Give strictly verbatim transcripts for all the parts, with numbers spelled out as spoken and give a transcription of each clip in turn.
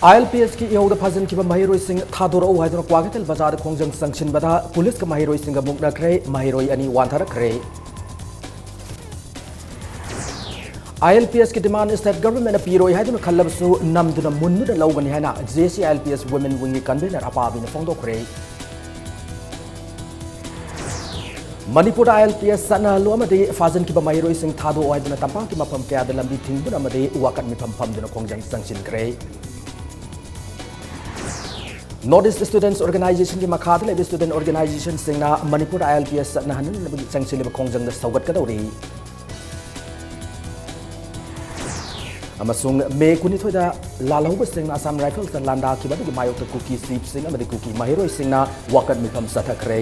ꯑꯥꯏ L P ꯑꯦꯁꯀꯤ ꯏꯍꯧꯗ ꯐꯥꯖꯤꯟꯈꯤꯕ ꯃꯍꯩꯔꯣꯏꯁꯤꯡ ꯊꯥꯗꯣꯔꯛꯎ ꯍꯥꯏꯗꯨꯅ ꯀ꯭ꯋꯥꯀꯩꯊꯦꯜ ꯕꯖꯥꯔꯗ ꯈꯣꯡꯖꯪ ꯆꯪꯁꯤꯟꯕꯗ ꯄꯨꯂꯤꯁꯀ ꯃꯍꯩꯔꯣꯏꯁꯤꯡꯒ ꯃꯨꯛꯅꯈ꯭ꯔꯦ꯫ ꯃꯍꯩꯔꯣꯏ ꯑꯅꯤ ꯋꯥꯟꯊꯔꯛꯈ꯭ꯔꯦ꯫ ꯑꯥꯏ ꯑꯦꯜ ꯄꯤ ꯑꯦꯁꯀꯤ demand state governmentꯅ ꯄꯤꯔꯣꯏ ꯍꯥꯏꯗꯨꯅ ꯈꯜꯂꯕꯁꯨ ꯅꯝꯗꯨꯅ ꯃꯨꯟꯗꯨꯅ ꯂꯧꯒꯅꯤ ꯍꯥꯏꯅ J A C I L P S Women Wingꯒꯤ convener ꯑꯄꯥꯕꯤꯅ ꯐꯣꯡꯗꯣꯛꯈ꯭ꯔꯦ꯫ ꯃꯅꯤꯄꯨꯔꯗ ꯑꯥꯏ ꯑꯦꯜ ꯄꯤ ꯑꯦꯁ ꯆꯠꯅꯍꯜꯂꯨ ꯑꯃꯗꯤ ꯐꯥꯖꯤꯟꯈꯤꯕ ꯃꯍꯩꯔꯣꯏꯁꯤꯡ ꯊꯥꯗꯣꯛꯑꯣ ꯍꯥꯏꯗꯨꯅ ꯇꯝꯄꯥꯛꯀꯤ ꯃꯐꯝ ꯀꯌꯥꯗ ꯂꯝꯕꯤ ꯊꯤꯡꯗꯨꯅ ꯑꯃꯗꯤ ꯋꯥꯀꯠ ꯃꯤꯐꯝ ꯐꯝꯗꯨꯅ ꯈꯣꯡꯖꯪ ꯆꯪꯁꯤꯟꯈ꯭ꯔꯦ꯫ North East Students Organizationꯒꯤ ꯃꯈꯥꯗ ꯂꯩꯕ student organizationꯁꯤꯡꯅ ꯃꯅꯤꯄꯨꯔꯗ ꯑꯥꯏ ꯑꯦꯜ ꯄꯤ ꯑꯦꯁ ꯆꯠꯅꯍꯟꯅꯅꯕꯒꯤ ꯆꯪꯁꯤꯜꯂꯤꯕ ꯈꯣꯡꯖꯪꯗ ꯁꯧꯒꯠꯀꯗꯧꯔꯤ꯫ ꯑꯃꯁꯨꯡ ꯃꯦ ꯀꯨꯟꯅꯤꯊꯣꯏꯗ ꯂꯥꯜꯍꯧꯕꯁꯤꯡꯅ Assam Riflesꯇ ꯂꯥꯟꯗꯥꯈꯤꯕ ꯑꯗꯨꯒꯤ ꯃꯥꯌꯣꯛꯇ ꯀꯨꯀꯤ chiefꯁꯤꯡ ꯑꯃꯗꯤ ꯀꯨꯀꯤ ꯃꯍꯩꯔꯣꯏꯁꯤꯡꯅ ꯋꯥꯀꯠ ꯃꯤꯐꯝ ꯆꯠꯊꯈ꯭ꯔꯦ꯫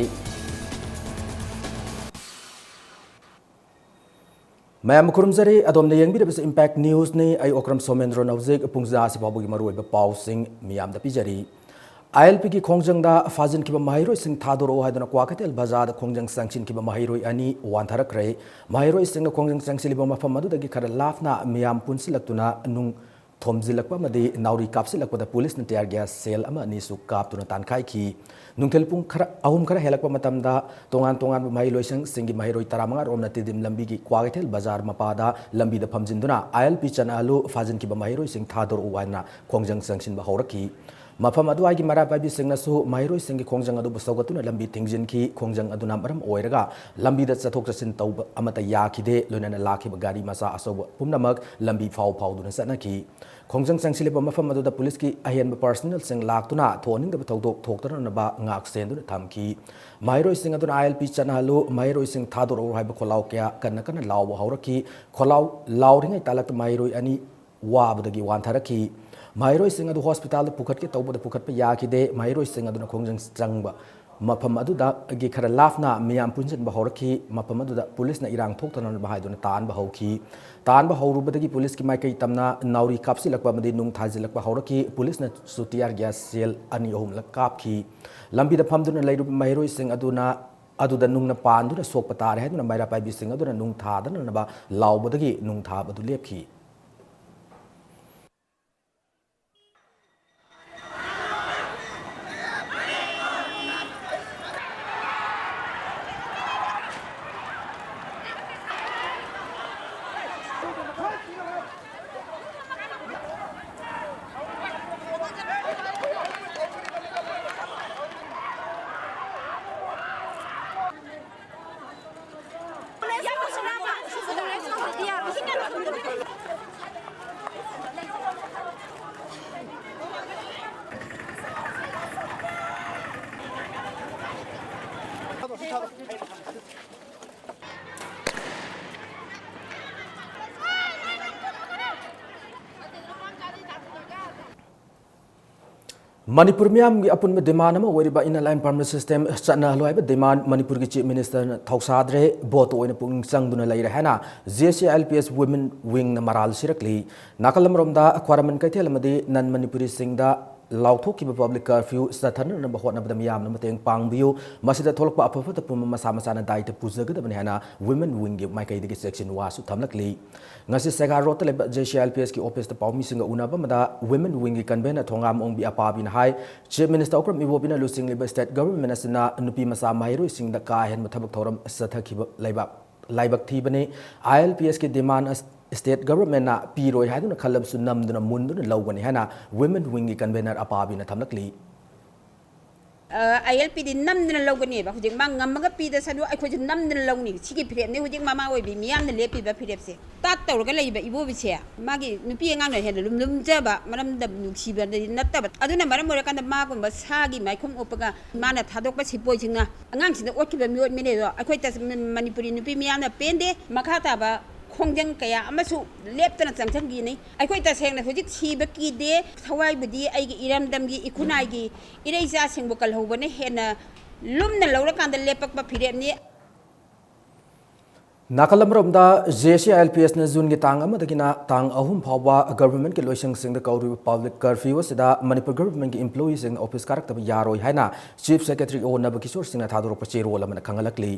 ꯃꯌꯥꯝ ꯈꯨꯔꯨꯝꯖꯔꯤ, ꯑꯗꯣꯝꯅ ꯌꯦꯡꯕꯤꯔꯤꯕꯁꯤ Impact Newsꯅꯤ꯫ ꯑꯩ ꯑꯣꯀ꯭ꯔꯝ ꯁꯣꯃꯦꯟꯗ꯭ꯔꯣꯅ ꯍꯧꯖꯤꯛ ꯄꯨꯡ ꯇꯔꯥ ꯑꯁꯤ ꯐꯥꯎꯕꯒꯤ ꯃꯔꯨꯑꯣꯏꯕ ꯄꯥꯎꯁꯤꯡ ꯃꯤꯌꯥꯝꯗ ꯄꯤꯖꯔꯤ꯫ ꯑꯥꯏ ꯑꯦꯜ ꯄꯤꯒꯤ ꯈꯣꯡꯖꯪꯗ ꯐꯥꯖꯤꯟꯈꯤꯕ ꯃꯍꯩꯔꯣꯏꯁꯤꯡ ꯊꯥꯗꯣꯔꯛꯎ ꯍꯥꯏꯗꯨꯅ ꯀ꯭ꯋꯥꯀꯩꯊꯦꯜ ꯕꯖꯥꯔꯗ ꯈꯣꯡꯖꯪ ꯆꯪꯁꯤꯟꯈꯤꯕ ꯃꯍꯩꯔꯣꯏ ꯑꯅꯤ ꯋꯥꯟꯊꯔꯛꯈ꯭ꯔꯦ꯫ ꯃꯍꯩꯔꯣꯏꯁꯤꯡꯅ ꯈꯣꯡꯖꯪ ꯆꯪꯁꯤꯜꯂꯤꯕ ꯃꯐꯝ ꯑꯗꯨꯗꯒꯤ ꯈꯔ ꯂꯥꯞꯅ ꯃꯤꯌꯥꯝ ꯄꯨꯟꯁꯤꯜꯂꯛꯇꯨꯅ ꯅꯨꯡ ꯊꯣꯝꯖꯤꯜꯂꯛꯄ ꯑꯃꯗꯤ ꯅꯥꯎꯔꯤ ꯀꯥꯞꯁꯤꯜꯂꯛꯄꯗ ꯄꯨꯂꯤꯁꯅ tear gas shell ꯑꯃ ꯑꯅꯤꯁꯨ ꯀꯥꯞꯇꯨꯅ ꯇꯥꯟꯈꯥꯏꯈꯤ꯫ ꯅꯨꯡꯊꯤꯜ ꯄꯨꯡ ꯈꯔ, ꯑꯍꯨꯝ ꯈꯔ ꯍꯦꯜꯂꯛꯄ ꯃꯇꯝꯗ ꯇꯣꯉꯥꯟ ꯇꯣꯉꯥꯟꯕ ꯃꯍꯩ ꯂꯣꯏꯁꯪꯁꯤꯡꯒꯤ ꯃꯍꯩꯔꯣꯏ ꯇꯔꯥꯃꯉꯥ ꯔꯣꯝꯅ ꯇꯤꯗꯤꯝ ꯂꯝꯕꯤꯒꯤ ꯀ꯭ꯋꯥꯀꯩꯊꯦꯜ ꯕꯖꯥꯔ ꯃꯄꯥꯗ ꯂꯝꯕꯤꯗ ꯐꯝꯖꯤꯟꯗꯨꯅ ꯑꯥꯏ ꯑꯦꯜ ꯄꯤ ꯆꯠꯅꯍꯜꯂꯨ, ꯐꯥꯖꯤꯟꯈꯤꯕ ꯃꯍꯩꯔꯣꯏꯁꯤꯡ ꯊꯥꯗꯣꯔꯛꯎ ꯍꯥꯏꯅ ꯈꯣꯡꯖꯪ ꯆꯪꯁꯤꯟꯕ ꯍꯧꯔꯛꯈꯤ꯫ ꯃꯐꯝ ꯑꯗꯨꯋꯥꯏꯒꯤ ꯃꯩꯔꯥ ꯄꯥꯏꯕꯤꯁꯤꯡꯅꯁꯨ ꯃꯍꯩꯔꯣꯏꯁꯤꯡꯒꯤ ꯈꯣꯡꯖꯪ ꯑꯗꯨꯕꯨ ꯁꯧꯒꯠꯇꯨꯅ ꯂꯝꯕꯤ ꯊꯤꯡꯖꯤꯟꯈꯤ꯫ ꯈꯣꯡꯖꯪ ꯑꯗꯨꯅ ꯃꯔꯝ ꯑꯣꯏꯔꯒ ꯂꯝꯕꯤꯗ ꯆꯠꯊꯣꯛ ꯆꯠꯁꯤꯟ ꯇꯧꯕ ꯑꯃꯠꯇ ꯌꯥꯈꯤꯗꯦ꯫ ꯂꯣꯏꯅꯅ ꯂꯥꯛꯈꯤꯕ ꯒꯥꯔꯤ ꯃꯆꯥ ꯑꯆꯧꯕ ꯄꯨꯝꯅꯃꯛ ꯂꯝꯕꯤ ꯐꯥꯎ ꯐꯥꯎꯗꯨꯅ ꯆꯠꯅꯈꯤ꯫ ꯈꯣꯡꯖꯪ ꯆꯪꯁꯤꯜꯂꯤꯕ ꯃꯐꯝ ꯑꯗꯨꯗ ꯄꯨꯂꯤꯁꯀꯤ ꯑꯍꯦꯟꯕ personnelꯁꯤꯡ ꯂꯥꯛꯇꯨꯅ ꯊꯣꯛꯍꯟꯅꯤꯡꯗꯕ ꯊꯧꯗꯣꯛ ꯊꯣꯛꯇꯅꯅꯕ ꯉꯥꯛ ꯁꯦꯟꯗꯨꯅ ꯊꯝꯈꯤ꯫ ꯃꯍꯩꯔꯣꯏꯁꯤꯡ ꯑꯗꯨꯅ ꯑꯥꯏ ꯑꯦꯜ ꯄꯤ ꯆꯠꯅꯍꯜꯂꯨ, ꯃꯍꯩꯔꯣꯏꯁꯤꯡ ꯊꯥꯗꯣꯔꯛꯎ ꯍꯥꯏꯕ ꯈꯣꯜꯂꯥꯎ ꯀꯌꯥ ꯀꯟꯅ ꯀꯟꯅ ꯂꯥꯎꯕ ꯍꯧꯔꯛꯈꯤ꯫ ꯈꯣꯜꯂꯥꯎ ꯂꯥꯎꯔꯤꯉꯩ ꯇꯥꯂꯛꯇ ꯃꯍꯩꯔꯣꯏ ꯑꯅꯤ ꯋꯥꯕꯗꯒꯤ ꯋꯥꯟꯊꯔꯛꯈꯤ꯫ ꯃꯍꯩꯔꯣꯏꯁꯤꯡ ꯑꯗꯨ ꯍꯣꯁꯄꯤꯇꯥꯜꯗ ꯄꯨꯈꯠꯀꯦ ꯇꯧꯕꯗ ꯄꯨꯈꯠꯄ ꯌꯥꯈꯤꯗꯦ꯫ ꯃꯍꯩꯔꯣꯏꯁꯤꯡ ꯑꯗꯨꯅ ꯈꯣꯡꯖꯪ ꯆꯪꯕ ꯃꯐꯝ ꯑꯗꯨꯗꯒꯤ ꯈꯔ ꯂꯥꯞꯅ ꯃꯤꯌꯥꯝ ꯄꯨꯟꯁꯤꯟꯕ ꯍꯧꯔꯛꯈꯤ꯫ ꯃꯐꯝ ꯑꯗꯨꯗ ꯄꯨꯂꯤꯁꯅ ꯏꯔꯥꯡ ꯊꯣꯛꯇꯅꯕ ꯍꯥꯏꯗꯨꯅ ꯇꯥꯟꯕ ꯍꯧꯈꯤ꯫ ꯇꯥꯟꯕ ꯍꯧꯔꯨꯕꯗꯒꯤ ꯄꯨꯂꯤꯁꯀꯤ ꯃꯥꯏꯀꯩ ꯇꯝꯅ ꯅꯥꯎꯔꯤ ꯀꯥꯞꯁꯤꯜꯂꯛꯄ ꯑꯃꯗꯤ ꯅꯨꯡ ꯊꯥꯖꯤꯜꯂꯛꯄ ꯍꯧꯔꯛꯈꯤ꯫ ꯄꯨꯂꯤꯁꯅꯁꯨ tear gas shell ꯑꯅꯤ ꯑꯍꯨꯝꯂꯛ ꯀꯥꯞꯈꯤ꯫ ꯂꯝꯕꯤꯗ ꯐꯝꯗꯨꯅ ꯂꯩꯔꯨꯕ ꯃꯍꯩꯔꯣꯏꯁꯤꯡ ꯑꯗꯨꯅ ꯑꯗꯨꯗ ꯅꯨꯡꯅ ꯄꯥꯟꯗꯨꯅ ꯁꯣꯛꯄ ꯇꯥꯔꯦ ꯍꯥꯏꯗꯨꯅ ꯃꯩꯔꯥ ꯄꯥꯏꯕꯤꯁꯤꯡ ꯑꯗꯨꯅ ꯅꯨꯡ ꯊꯥꯗꯅꯅꯕ ꯂꯥꯎꯕꯗꯒꯤ ꯅꯨꯡ ꯊꯥꯕꯗꯨ ꯂꯦꯞꯈꯤ꯫ ꯃꯅꯤꯄꯨꯔ ꯃꯤꯌꯥꯝꯒꯤ ꯑꯄꯨꯟꯕ demand ꯑꯃ ꯑꯣꯏꯔꯤꯕ Inner Line Permit System ꯆꯠꯅꯍꯜꯂꯣ ꯍꯥꯏꯕ demand ꯃꯅꯤꯄꯨꯔꯒꯤ Chief Minister ꯅ ꯊꯧꯁꯥꯗ꯭ꯔꯦ, vote ꯇ ꯑꯣꯏꯅ ꯄꯨꯛꯅꯤꯡ ꯆꯪꯗꯨꯅ ꯂꯩꯔꯦ ꯍꯥꯏꯅ J C I L P S Women Wing ꯅ ꯃꯔꯥꯜ ꯁꯤꯔꯛꯂꯤ꯫ ꯅꯥꯀꯜ ꯑꯃꯔꯣꯝꯗ ꯈ꯭ꯋꯥꯏꯔꯝꯕꯟ ꯀꯩꯊꯦꯜ ꯑꯃꯗꯤ non ꯃꯅꯤꯄꯨꯔꯤꯁꯤꯡꯗ ꯂꯥꯎꯊꯣꯛꯈꯤꯕ public curfew ꯆꯠꯊꯅꯅꯕ ꯍꯣꯠꯅꯕꯗ ꯃꯤꯌꯥꯝꯅ ꯃꯇꯦꯡ ꯄꯥꯡꯕꯤꯌꯨ꯫ ꯃꯁꯤꯗ ꯊꯣꯛꯂꯛꯄ ꯑꯐ ꯐꯠꯇ ꯄꯨꯝꯕ ꯃꯁꯥ ꯃꯁꯥꯅ ꯗꯥꯏꯇ ꯄꯨꯖꯒꯗꯕꯅꯤ ꯍꯥꯏꯅ Women Wing ꯒꯤ ꯃꯥꯏꯀꯩꯗꯒꯤ ꯆꯦꯛꯁꯤꯟ ꯋꯥꯁꯨ ꯊꯝꯂꯛꯂꯤ꯫ ꯉꯁꯤ ꯁꯦꯒꯥ ꯔꯣꯗꯇ ꯂꯩꯕ J C I L P S ꯀꯤ office ꯇ ꯄꯥꯎꯃꯤꯁꯤꯡꯒ ꯎꯅꯕ ꯑꯃꯗ Women Wing ꯒꯤ convener ꯊꯣꯉꯥꯝ ꯑꯣꯡꯕꯤ ꯑꯄꯥꯕꯤꯅ ꯍꯥꯏ, Chief Minister Okram ꯏꯕꯣꯕꯤꯅ ꯂꯨꯆꯤꯡꯂꯤꯕ state government ꯑꯁꯤꯅ ꯅꯨꯄꯤ ꯃꯆꯥ ꯃꯍꯩꯔꯣꯏꯁꯤꯡꯗ ꯀꯥ ꯍꯦꯟꯕ ꯊꯕꯛ ꯊꯧꯔꯝ ꯆꯠꯊꯈꯤꯕ ꯂꯩꯕꯥꯛ ꯂꯥꯏꯕꯛ ꯊꯤꯕꯅꯤ꯫ I L P S ꯀꯤ demand ꯑꯁ state government ꯅ ꯄꯤꯔꯣꯏ ꯍꯥꯏꯗꯨꯅ ꯈꯜꯂꯕꯁꯨ ꯅꯝꯗꯨꯅ ꯃꯨꯟꯗꯨꯅ ꯂꯧꯒꯅꯤ ꯍꯥꯏꯅ Women Wing ꯒꯤ convener ꯑꯄꯥꯕꯤꯅ ꯊꯝꯂꯛꯂꯤ꯫ ꯑ, I L P ꯗꯤ ꯅꯝꯗꯅ ꯂꯧꯒꯅꯦꯕ꯫ ꯍꯧꯖꯤꯛ ꯃꯥ ꯉꯝꯃꯒ ꯄꯤꯗꯁꯅꯨ, ꯑꯩꯈꯣꯏꯁꯨ ꯅꯝꯗꯅ ꯂꯧꯅꯤ꯫ ꯁꯤꯒꯤ ꯐꯤꯔꯦꯞꯅꯤ ꯍꯧꯖꯤꯛ ꯃꯃꯥ ꯑꯣꯏꯕꯤ ꯃꯤꯌꯥꯝꯅ ꯂꯦꯞꯄꯤꯕ ꯐꯤꯔꯦꯞꯁꯦ꯫ ꯇꯥꯠ ꯇꯧꯔꯒ ꯂꯩꯕ ꯏꯕꯣꯕꯤꯁꯦ ꯃꯥꯒꯤ ꯅꯨꯄꯤ ꯑꯉꯥꯡꯅ ꯍꯦꯟꯅ ꯂꯨꯝ ꯂꯨꯝꯖꯕ ꯃꯔꯝꯗ ꯅꯨꯡꯁꯤꯕꯗꯤ ꯅꯠꯇꯕ꯫ ꯑꯗꯨꯅ ꯃꯔꯝ ꯑꯣꯏꯔꯀꯥꯟꯗ ꯃꯥꯒꯨꯝꯕ ꯁꯥꯒꯤ ꯃꯥꯏꯈꯨꯝ ꯎꯞꯄꯒ ꯃꯥꯅ ꯊꯥꯗꯣꯛꯄ ꯁꯤꯄꯣꯏꯁꯤꯡꯅ ꯑꯉꯥꯡꯁꯤꯡꯗ ꯑꯣꯠꯈꯤꯕ ꯃꯤꯑꯣꯠ ꯃꯤꯅꯦꯗꯣ ꯑꯩꯈꯣꯏ ꯇꯁ-, ꯃꯅꯤꯄꯨꯔꯤ ꯅꯨꯄꯤ ꯃꯤꯌꯥꯝꯅ ꯄꯦꯟꯗꯦ꯫ ꯃꯈꯥ ꯇꯥꯕ ꯈꯣꯡꯖꯪ ꯀꯌꯥ ꯑꯃꯁꯨ ꯂꯦꯞꯇꯅ ꯆꯪꯁꯤꯟꯈꯤꯅꯤ꯫ ꯑꯩꯈꯣꯏ ꯇꯁꯦꯡꯅ ꯍꯧꯖꯤꯛ ꯁꯤꯕ ꯀꯤꯗꯦ꯫ ꯊꯋꯥꯏꯕꯨꯗꯤ ꯑꯩꯒꯤ ꯏꯔꯝꯗꯝꯒꯤ ꯏꯈꯨꯟꯅꯥꯏꯒꯤ ꯏꯔꯩꯆꯥꯁꯤꯡꯕꯨ ꯀꯜꯍꯧꯕꯅ ꯍꯦꯟꯅ ꯂꯨꯝꯅ ꯂꯧꯔꯀꯥꯟꯗ ꯂꯦꯞꯄꯛꯄ ꯐꯤꯔꯦꯞꯅꯤ꯫ ꯅꯥꯀꯜ ꯑꯃꯔꯣꯝꯗ J C I L P S ꯅ June ꯒꯤ ꯇꯥꯡ ꯑꯃꯗꯒꯤꯅ ꯇꯥꯡ ꯑꯍꯨꯝ ꯐꯥꯎꯕ government ꯀꯤ ꯂꯣꯏꯁꯪꯁꯤꯡꯗ ꯀꯧꯔꯤꯕ public curfew ꯑꯁꯤꯗ ꯃꯅꯤꯄꯨꯔ government ꯀꯤ employee ꯁꯤꯡꯅ office ꯀꯥꯔꯛꯇꯕ ꯌꯥꯔꯣꯏ ꯍꯥꯏꯅ Chief Secretary ꯑꯣ ꯅꯕꯀꯤꯁꯣꯔ ꯁꯤꯡꯅ ꯊꯥꯗꯣꯔꯛꯄ ꯆꯦꯔꯣꯜ ꯑꯃꯅ ꯈꯪꯍꯜꯂꯛꯂꯤ꯫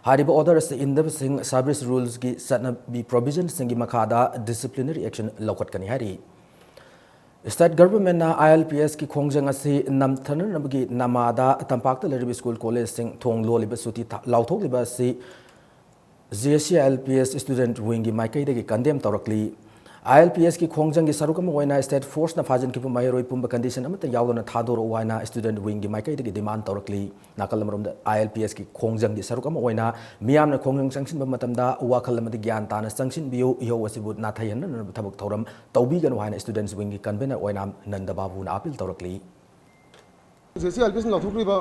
ꯍꯥꯏꯔꯤꯕ order ꯑꯁꯤ ꯏꯟꯗꯕꯁꯤꯡ service rules ꯀꯤ ꯆꯠꯅꯕꯤ provision ꯁꯤꯡꯒꯤ ꯃꯈꯥꯗ disciplinary action ꯂꯧꯈꯠꯀꯅꯤ ꯍꯥꯏꯔꯤ꯫ State government ꯅ I L P S ꯀꯤ ꯈꯣꯡꯖꯪ ꯑꯁꯤ ꯅꯝꯊꯅꯅꯕꯒꯤ ꯅꯃꯥꯗ ꯇꯝꯄꯥꯛꯇ ꯂꯩꯔꯤꯕ school college ꯁꯤꯡ ꯊꯣꯡ ꯂꯣꯜꯂꯤꯕ ꯁꯨꯇꯤ ꯊꯥ-, ꯂꯥꯎꯊꯣꯛꯂꯤꯕ ꯑꯁꯤ J S C I L P S student ꯋꯤꯡꯒꯤ ꯃꯥꯏꯀꯩꯗꯒꯤ ꯀꯟꯗꯦꯝ ꯇꯧꯔꯛꯂꯤ꯫ ꯑꯥꯏ ꯑꯦꯜ ꯄꯤ ꯑꯦꯁꯀꯤ ꯈꯣꯡꯖꯪꯒꯤ ꯁꯔꯨꯛ ꯑꯃ ꯑꯣꯏꯅ ꯁ꯭ꯇꯦꯠ ꯐꯣꯔꯁꯅ ꯐꯥꯖꯤꯟꯈꯤꯕ ꯃꯍꯩꯔꯣꯏ ꯄꯨꯝꯕ ꯀꯟꯗꯤꯁꯟ ꯑꯃꯠꯇ ꯌꯥꯎꯗꯅ ꯊꯥꯗꯣꯔꯛꯎ ꯍꯥꯏꯅ ꯁ꯭ꯇꯨꯗꯦꯟꯠ ꯋꯤꯡꯒꯤ ꯃꯥꯏꯀꯩꯗꯒꯤ ꯗꯤꯃꯥꯟ ꯇꯧꯔꯛꯂꯤ꯫ ꯅꯥꯀꯜ ꯑꯃꯔꯣꯝꯗ, ꯑꯥꯏ ꯑꯦꯜ ꯄꯤ ꯑꯦꯁꯀꯤ ꯈꯣꯡꯖꯪꯒꯤ ꯁꯔꯨꯛ ꯑꯃ ꯑꯣꯏꯅ ꯃꯤꯌꯥꯝꯅ ꯈꯣꯡꯖꯪ ꯆꯪꯁꯤꯟꯕ ꯃꯇꯝꯗ ꯋꯥꯈꯜ ꯑꯃꯗꯤ ꯒ꯭ꯌꯥꯟ ꯇꯥꯅ ꯆꯪꯁꯤꯟꯕꯤꯌꯨ, ꯏꯍꯧ ꯑꯁꯤꯕꯨ ꯅꯥꯊꯩꯍꯟꯅꯅꯕ ꯊꯕꯛ ꯊꯧꯔꯝ ꯇꯧꯕꯤꯒꯅꯨ ꯍꯥꯏꯅ ꯁ꯭ꯇꯨꯗꯦꯟꯠ ꯋꯤꯡꯒꯤ ꯀꯟꯚꯦꯅꯔ ꯑꯣꯏꯅꯥꯝ ꯅꯟꯗ ꯕꯥꯕꯨꯅ ꯑꯄꯤꯜ ꯇꯧꯔꯛꯂꯤ꯫ J S C I L P ꯑꯦꯁꯅ ꯂꯥꯎꯊꯣꯛꯈ꯭ꯔꯤꯕ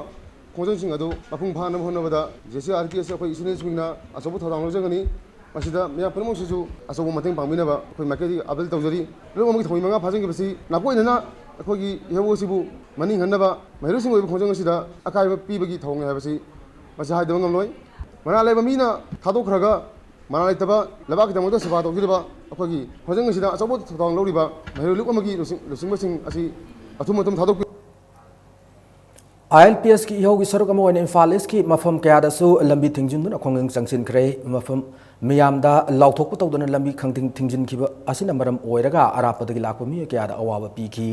ꯈꯣꯡꯖꯪꯁꯤꯡ ꯑꯗꯨ ꯃꯄꯨꯡ ꯐꯥꯅꯕ ꯍꯣꯠꯅꯕꯗ J S C I L P S ꯑꯩꯈꯣꯏ ꯁꯤꯅꯤꯌꯔꯁꯤꯡꯅ ꯑꯆꯧꯕ ꯊꯧꯗꯥꯡ ꯂꯧꯖꯒꯅꯤ꯫ ꯃꯁꯤꯗ ꯃꯤꯌꯥꯝ ꯄꯨꯝꯅꯃꯛꯁꯤꯁꯨ ꯑꯆꯧꯕ ꯃꯇꯦꯡ ꯄꯥꯡꯕꯤꯅꯕ ꯑꯩꯈꯣꯏ ꯃꯥꯏꯀꯩꯗꯒꯤ ꯑꯥꯄꯤꯜ ꯇꯧꯖꯔꯤ꯫ ꯂꯨꯞ ꯑꯃꯒꯤ ꯊꯧꯃꯤ ꯃꯉꯥ ꯐꯥꯖꯤꯟꯈꯤꯕꯁꯤ ꯅꯥꯀꯣꯏꯅꯅ ꯑꯩꯈꯣꯏꯒꯤ ꯏꯍꯧ ꯑꯁꯤꯕꯨ ꯃꯅꯤꯡ ꯍꯟꯅꯕ ꯃꯍꯩꯔꯣꯏꯁꯤꯡ ꯑꯣꯏꯕ ꯈꯣꯡꯖꯪ ꯑꯁꯤꯗ ꯑꯀꯥꯏꯕ ꯄꯤꯕꯒꯤ ꯊꯧꯑꯣꯡꯅꯤ ꯍꯥꯏꯕꯁꯤ ꯃꯁꯤ ꯍꯥꯏꯗꯕ ꯉꯝꯂꯣꯏ꯫ ꯃꯔꯥꯜ ꯂꯩꯕ ꯃꯤꯅ ꯊꯥꯗꯣꯛꯈ꯭ꯔꯒ ꯃꯔꯥꯜ ꯂꯩꯇꯕ ꯂꯩꯕꯥꯛꯀꯤꯗꯃꯛꯇ ꯁꯦꯕꯥ ꯇꯧꯖꯔꯤꯕ ꯑꯩꯈꯣꯏꯒꯤ ꯈꯣꯡꯖꯪ ꯑꯁꯤꯗ ꯑꯆꯧꯕ ꯊꯧꯗꯥꯡ ꯂꯧꯔꯤꯕ ꯃꯍꯩꯔꯣꯏ ꯂꯨꯞ ꯑꯃꯒꯤ ꯂꯨꯆꯤꯡ-, ꯂꯨꯆꯤꯡꯕꯁꯤꯡ ꯑꯁꯤ ꯑꯊꯨꯕ ꯃꯇꯝ ꯊꯥꯗꯣꯛꯄꯤ꯫ ꯑꯥꯏ ꯑꯦꯜ ꯄꯤ ꯑꯦꯁꯀꯤ ꯏꯍꯧꯒꯤ ꯁꯔꯨꯛ ꯑꯃ ꯑꯣꯏꯅ ꯏꯝꯐꯥꯜ ꯏꯁꯀꯤ ꯃꯐꯝ ꯀꯌꯥꯗꯁꯨ ꯂꯝꯕꯤ ꯊꯤꯡꯖꯤꯟꯗꯨꯅ ꯈꯣꯡꯖꯪ ꯆꯪꯁꯤꯟꯈ꯭ꯔꯦ꯫ ꯃꯐꯝ ꯃꯤꯌꯥꯝꯗ ꯂꯥꯎꯊꯣꯛꯄ ꯇꯧꯗꯨꯅ ꯂꯝꯕꯤ ꯈꯪꯊꯤꯡ ꯊꯤꯡꯖꯤꯟꯈꯤꯕ ꯑꯁꯤꯅ ꯃꯔꯝ ꯑꯣꯏꯔꯒ ꯑꯔꯥꯞꯄꯗꯒꯤ ꯂꯥꯛꯄ ꯃꯤꯑꯣꯏ ꯀꯌꯥꯗ ꯑꯋꯥꯕ ꯄꯤꯈꯤ꯫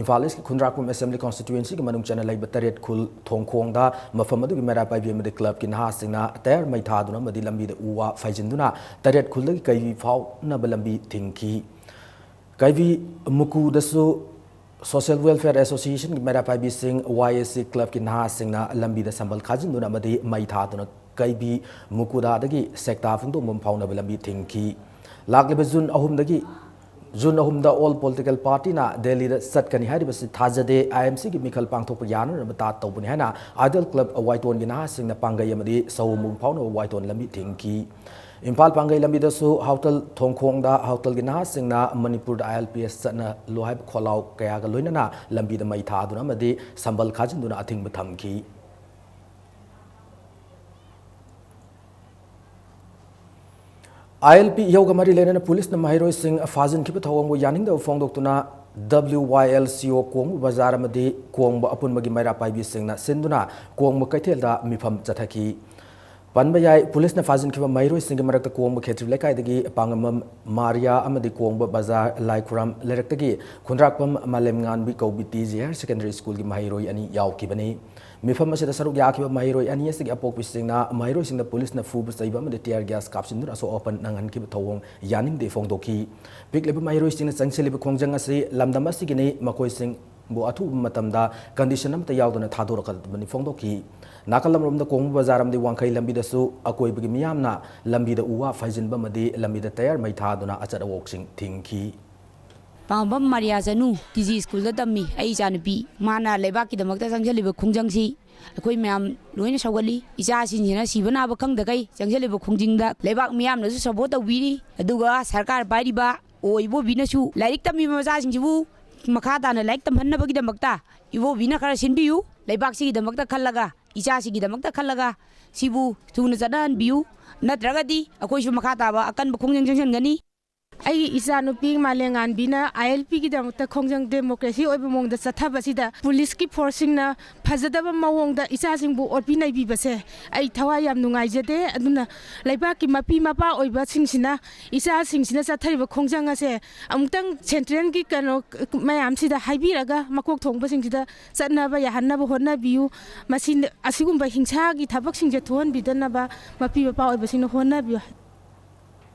ꯏꯝꯐꯥꯜ ꯏꯁꯀꯤ ꯈꯨꯟꯗ꯭ꯔꯥꯛꯄꯝ ꯑꯦꯁꯦꯝꯕ꯭ꯂꯤ ꯀꯣꯟꯁꯇꯤꯇ꯭ꯌꯨꯑꯦꯟꯁꯤꯒꯤ ꯃꯅꯨꯡ ꯆꯟꯅ ꯂꯩꯕ ꯇꯔꯦꯠ ꯈꯨꯜ ꯊꯣꯡꯈꯣꯡꯗ ꯃꯐꯝ ꯑꯗꯨꯒꯤ ꯃꯩꯔꯥ ꯄꯥꯏꯕꯤ ꯑꯃꯗꯤ ꯀ꯭ꯂꯕꯀꯤ ꯅꯍꯥꯁꯤꯡꯅ ꯇꯌꯥꯔ ꯃꯩ ꯊꯥꯗꯨꯅ ꯑꯃꯗꯤ ꯂꯝꯕꯤꯗ ꯎ ꯋꯥ ꯐꯩꯖꯤꯟꯗꯨꯅ ꯇꯔꯦꯠ ꯈꯨꯜꯗꯒꯤ ꯀꯩꯕꯤ ꯐꯥꯎꯅꯕ ꯂꯝꯕꯤ ꯊꯤꯡꯈꯤ꯫ ꯀꯩꯕꯤ ꯃꯨꯀꯨꯗꯁꯨ ꯁꯣꯁꯤꯌꯦꯜ ꯋꯦꯜꯐꯤꯌꯔ ꯑꯦꯁꯣꯁꯤꯌꯦꯁꯟꯒꯤ ꯃꯩꯔꯥ ꯄꯥꯏꯕꯤꯁꯤꯡ, ꯋꯥꯏ ꯑꯦꯁ ꯁꯤ ꯀ꯭ꯂꯕꯀꯤ ꯅꯍꯥꯁꯤꯡꯅ ꯂꯝꯕꯤꯗ ꯁꯝꯕꯜ ꯈꯥꯖꯤꯟꯗꯨꯅ ꯑꯃꯗꯤ ꯃꯩ ꯊꯥꯗꯨꯅ ꯀꯩꯕꯤ ꯃꯨꯀꯨꯗꯥꯗꯒꯤ ꯁꯦꯛꯇꯥ ꯐꯣꯡꯗꯣꯛꯐꯝ ꯐꯥꯎꯅꯕ ꯂꯝꯕꯤ ꯊꯤꯡꯈꯤ꯫ ꯂꯥꯛꯂꯤꯕ ꯖꯨꯟ ꯑꯍꯨꯝꯗꯒꯤ, ꯖꯨꯟ ꯑꯍꯨꯝꯗ ꯑꯣꯜ ꯄꯣꯂꯤꯇꯤꯀꯦꯜ ꯄꯥꯔꯇꯤꯅ ꯗꯦꯜꯂꯤꯗ ꯆꯠꯀꯅꯤ ꯍꯥꯏꯔꯤꯕꯁꯤ ꯊꯥꯖꯗꯦ꯫ ꯑꯥꯏ ꯑꯦꯝ ꯁꯤꯒꯤ ꯃꯤꯈꯜ ꯄꯥꯡꯊꯣꯛꯄ ꯌꯥꯅꯅꯕ ꯇꯥꯠ ꯇꯧꯕꯅꯤ ꯍꯥꯏꯅ ꯑꯥꯏꯗꯜ ꯀ꯭ꯂꯕ ꯋꯥꯏꯇꯣꯟꯒꯤ ꯅꯍꯥꯁꯤꯡꯅ ꯄꯥꯡꯒꯩ ꯑꯃꯗꯤ ꯁꯑꯣꯝꯕꯨꯡ ꯐꯥꯎꯅꯕ ꯋꯥꯏꯇꯣꯟ ꯂꯝꯕꯤ ꯊꯤꯡꯈꯤ꯫ ꯏꯝꯐꯥꯜ ꯄꯥꯡꯒꯩ ꯂꯝꯕꯤꯗꯁꯨ ꯍꯥꯎꯇꯜ ꯊꯣꯡꯈꯣꯡꯗ ꯍꯥꯎꯇꯜꯒꯤ ꯅꯍꯥꯁꯤꯡꯅ ꯃꯅꯤꯄꯨꯔꯗ ꯑꯥꯏ ꯑꯦꯜ ꯄꯤ ꯑꯦꯁ ꯆꯠꯅꯍꯜꯂꯨ ꯍꯥꯏꯕ ꯈꯣꯜꯂꯥꯎ ꯀꯌꯥꯒ ꯂꯣꯏꯅꯅ ꯂꯝꯕꯤꯗ ꯃꯩ ꯊꯥꯗꯨꯅ ꯑꯃꯗꯤ ꯁꯝꯕꯜ ꯈꯥꯖꯤꯟꯗꯨꯅ ꯑꯊꯤꯡꯕ ꯊꯝꯈꯤ꯫ ꯑꯥꯏ ꯑꯦꯜ ꯄꯤ ꯏꯍꯧꯒ ꯃꯔꯤ ꯂꯩꯅꯅ ꯄꯨꯂꯤꯁꯅ ꯃꯍꯩꯔꯣꯏꯁꯤꯡ ꯐꯥꯖꯤꯟꯈꯤꯕ ꯊꯧꯑꯣꯡꯕꯨ ꯌꯥꯅꯤꯡꯗꯕ ꯐꯣꯡꯗꯣꯛꯇꯨꯅ ꯗꯕ꯭ꯂꯤꯎ ꯋꯥꯏ ꯑꯦꯜ ꯁꯤ ꯑꯣ ꯀꯣꯡꯕ ꯕꯖꯥꯔ ꯑꯃꯗꯤ ꯀꯣꯡꯕ ꯑꯄꯨꯟꯕꯒꯤ ꯃꯩꯔꯥ ꯄꯥꯏꯕꯤꯁꯤꯡꯅ ꯁꯤꯟꯗꯨꯅ ꯀꯣꯡꯕ ꯀꯩꯊꯦꯜꯗ ꯃꯤꯐꯝ ꯆꯠꯊꯈꯤ꯫ ꯄꯟꯕ ꯌꯥꯏ, ꯄꯨꯂꯤꯁꯅ ꯐꯥꯖꯤꯟꯈꯤꯕ ꯃꯍꯩꯔꯣꯏꯁꯤꯡꯒꯤ ꯃꯔꯛꯇ ꯀꯣꯡꯕ ꯈꯦꯇ꯭ꯔꯤ ꯂꯩꯀꯥꯏꯗꯒꯤ ꯄꯥꯡꯉꯝꯕꯝ ꯃꯥꯔꯤꯌꯥ ꯑꯃꯗꯤ ꯀꯣꯡꯕ ꯕꯖꯥꯔ ꯂꯥꯏꯈꯨꯔꯥꯝ ꯂꯩꯔꯛꯇꯒꯤ ꯈꯨꯟꯗ꯭ꯔꯥꯛꯄꯝ ꯃꯥꯂꯦꯝꯉꯥꯟꯕꯤ ꯀꯧꯕꯤ ꯇꯤ ꯖꯤ ꯍꯥꯌꯔ ꯁꯦꯀꯦꯟꯗꯔꯤ ꯁ꯭ꯀꯨꯜꯒꯤ ꯃꯍꯩꯔꯣꯏ ꯑꯅꯤ ꯌꯥꯎꯈꯤꯕꯅꯤ꯫ ꯃꯤꯐꯝ ꯑꯁꯤꯗ ꯁꯔꯨꯛ ꯌꯥꯈꯤꯕ ꯃꯍꯩꯔꯣꯏ ꯑꯅꯤ ꯑꯁꯤꯒꯤ ꯑꯄꯣꯛꯄꯤꯁꯤꯡꯅ ꯃꯍꯩꯔꯣꯏꯁꯤꯡꯗ ꯄꯨꯂꯤꯁꯅ ꯐꯨꯕ ꯆꯩꯕ ꯑꯃꯗꯤ tear gas ꯀꯥꯞꯁꯤꯟꯗꯨꯅ ꯑꯁꯣꯛ ꯑꯄꯟ ꯅꯪꯍꯟꯈꯤꯕ ꯊꯧꯑꯣꯡ ꯌꯥꯅꯤꯡꯗꯦ ꯐꯣꯡꯗꯣꯛꯈꯤ꯫ ꯄꯤꯛꯂꯤꯕ ꯃꯍꯩꯔꯣꯏꯁꯤꯡꯅ ꯆꯪꯁꯤꯜꯂꯤꯕ ꯈꯣꯡꯖꯪ ꯑꯁꯤ ꯂꯝꯗꯝ ꯑꯁꯤꯒꯤꯅꯤ, ꯃꯈꯣꯏꯁꯤꯡꯕꯨ ꯑꯊꯨꯕ ꯃꯇꯝꯗ condition ꯑꯃꯠꯇ ꯌꯥꯎꯗꯅ ꯊꯥꯗꯣꯔꯛꯀꯗꯕꯅꯤ ꯐꯣꯡꯗꯣꯛꯈꯤ꯫ ꯅꯥꯀꯜ ꯑꯃꯔꯣꯝꯗ ꯀꯣꯡꯕ ꯕꯖꯥꯔ ꯑꯃꯗꯤ ꯋꯥꯡꯈꯩ ꯂꯝꯕꯤꯗꯁꯨ ꯑꯀꯣꯏꯕꯒꯤ ꯃꯤꯌꯥꯝꯅ ꯂꯝꯕꯤꯗ ꯎ ꯋꯥ ꯐꯩꯖꯤꯟꯕ ꯑꯃꯗꯤ ꯂꯝꯕꯤꯗ tyre ꯃꯩ ꯊꯥꯗꯨꯅ ꯑꯆꯠ ꯑꯋꯣꯛꯁꯤꯡ ꯊꯤꯡꯈꯤ꯫ ꯄꯥꯝꯕꯝ ꯃꯥꯔꯤꯌꯥ ꯆꯅꯨ, ꯀꯦ ꯖꯤ ꯁ꯭ꯀꯨꯜꯗ ꯇꯝꯃꯤ꯫ ꯑꯩ ꯏꯆꯥꯅꯨꯄꯤ, ꯃꯥꯅ ꯂꯩꯕꯥꯛꯀꯤꯗꯃꯛꯇ ꯆꯪꯁꯤꯜꯂꯤꯕ ꯈꯣꯡꯖꯪꯁꯤ ꯑꯩꯈꯣꯏ ꯃꯌꯥꯝ ꯂꯣꯏꯅ ꯁꯧꯒꯠꯂꯤ꯫ ꯏꯆꯥꯁꯤꯡꯁꯤꯅ ꯁꯤꯕ ꯅꯥꯕ ꯈꯪꯗꯈꯩ ꯆꯪꯁꯤꯜꯂꯤꯕ ꯈꯣꯡꯖꯪꯗ ꯂꯩꯕꯥꯛ ꯃꯤꯌꯥꯝꯅꯁꯨ support ꯇꯧꯕꯤꯔꯤ, ꯑꯗꯨꯒ ꯁꯔꯀꯥꯔ ꯄꯥꯏꯔꯤꯕ ꯑꯣ ꯏꯕꯣꯕꯤꯅꯁꯨ ꯂꯥꯏꯔꯤꯛ ꯇꯝꯃꯤꯕ ꯃꯆꯥꯁꯤꯡꯁꯤꯕꯨ ꯃꯈꯥ ꯇꯥꯅ ꯂꯥꯏꯔꯤꯛ ꯇꯝꯍꯟꯅꯕꯒꯤꯗꯃꯛꯇ ꯏꯕꯣꯕꯤꯅ ꯈꯔ ꯁꯤꯟꯕꯤꯌꯨ꯫ ꯂꯩꯕꯥꯛꯁꯤꯒꯤꯗꯃꯛꯇ ꯈꯜꯂꯒ, ꯏꯆꯥꯁꯤꯡꯒꯤꯗꯃꯛꯇ ꯈꯜꯂꯒ ꯁꯤꯕꯨ ꯊꯨꯅ ꯆꯠꯅꯍꯟꯕꯤꯌꯨ, ꯅꯠꯇ꯭ꯔꯒꯗꯤ ꯑꯩꯈꯣꯏꯁꯨ ꯃꯈꯥ ꯇꯥꯕ ꯑꯀꯟꯕ ꯈꯣꯡꯖꯪ ꯆꯪꯁꯤꯟꯒꯅꯤ꯫ ꯑꯩꯒꯤ ꯏꯆꯥꯅꯨꯄꯤ ꯃꯥꯂꯦꯝꯉꯥꯟꯕꯤꯅ ꯑꯥꯏ ꯑꯦꯜ ꯄꯤꯒꯤꯗꯃꯛꯇ ꯈꯣꯡꯖꯪ democracy ꯑꯣꯏꯕ ꯃꯑꯣꯡꯗ ꯆꯠꯊꯕꯁꯤꯗ ꯄꯨꯂꯤꯁꯀꯤ ꯐꯣꯔꯁꯁꯤꯡꯅ ꯐꯖꯗꯕ ꯃꯑꯣꯡꯗ ꯏꯆꯥꯁꯤꯡꯕꯨ ꯑꯣꯠꯄꯤ ꯅꯩꯕꯤꯕꯁꯦ ꯑꯩ ꯊꯋꯥꯏ ꯌꯥꯝ ꯅꯨꯡꯉꯥꯏꯖꯗꯦ꯫ ꯑꯗꯨꯅ ꯂꯩꯕꯥꯛꯀꯤ ꯃꯄꯤ ꯃꯄꯥ ꯑꯣꯏꯕꯁꯤꯡꯁꯤꯅ ꯏꯆꯥꯁꯤꯡꯁꯤꯅ ꯆꯠꯊꯔꯤꯕ ꯈꯣꯡꯖꯪ ꯑꯁꯦ ꯑꯃꯨꯛꯇꯪ central ꯒꯤ ꯀꯩꯅꯣ ꯃꯌꯥꯝꯁꯤꯗ ꯍꯥꯏꯕꯤꯔꯒ ꯃꯀꯣꯛ ꯊꯣꯡꯕꯁꯤꯡꯁꯤꯗ ꯆꯠꯅꯕ ꯌꯥꯍꯟꯅꯕ ꯍꯣꯠꯅꯕꯤꯌꯨ꯫ ꯃꯁꯤ, ꯑꯁꯤꯒꯨꯝꯕ ꯍꯤꯡꯁꯥꯒꯤ ꯊꯕꯛꯁꯤꯡꯁꯦ ꯊꯣꯛꯍꯟꯕꯤꯗꯅꯕ ꯃꯄꯤ ꯃꯄꯥ ꯑꯣꯏꯕꯁꯤꯡꯅ ꯍꯣꯠꯅꯕꯤꯌꯨ꯫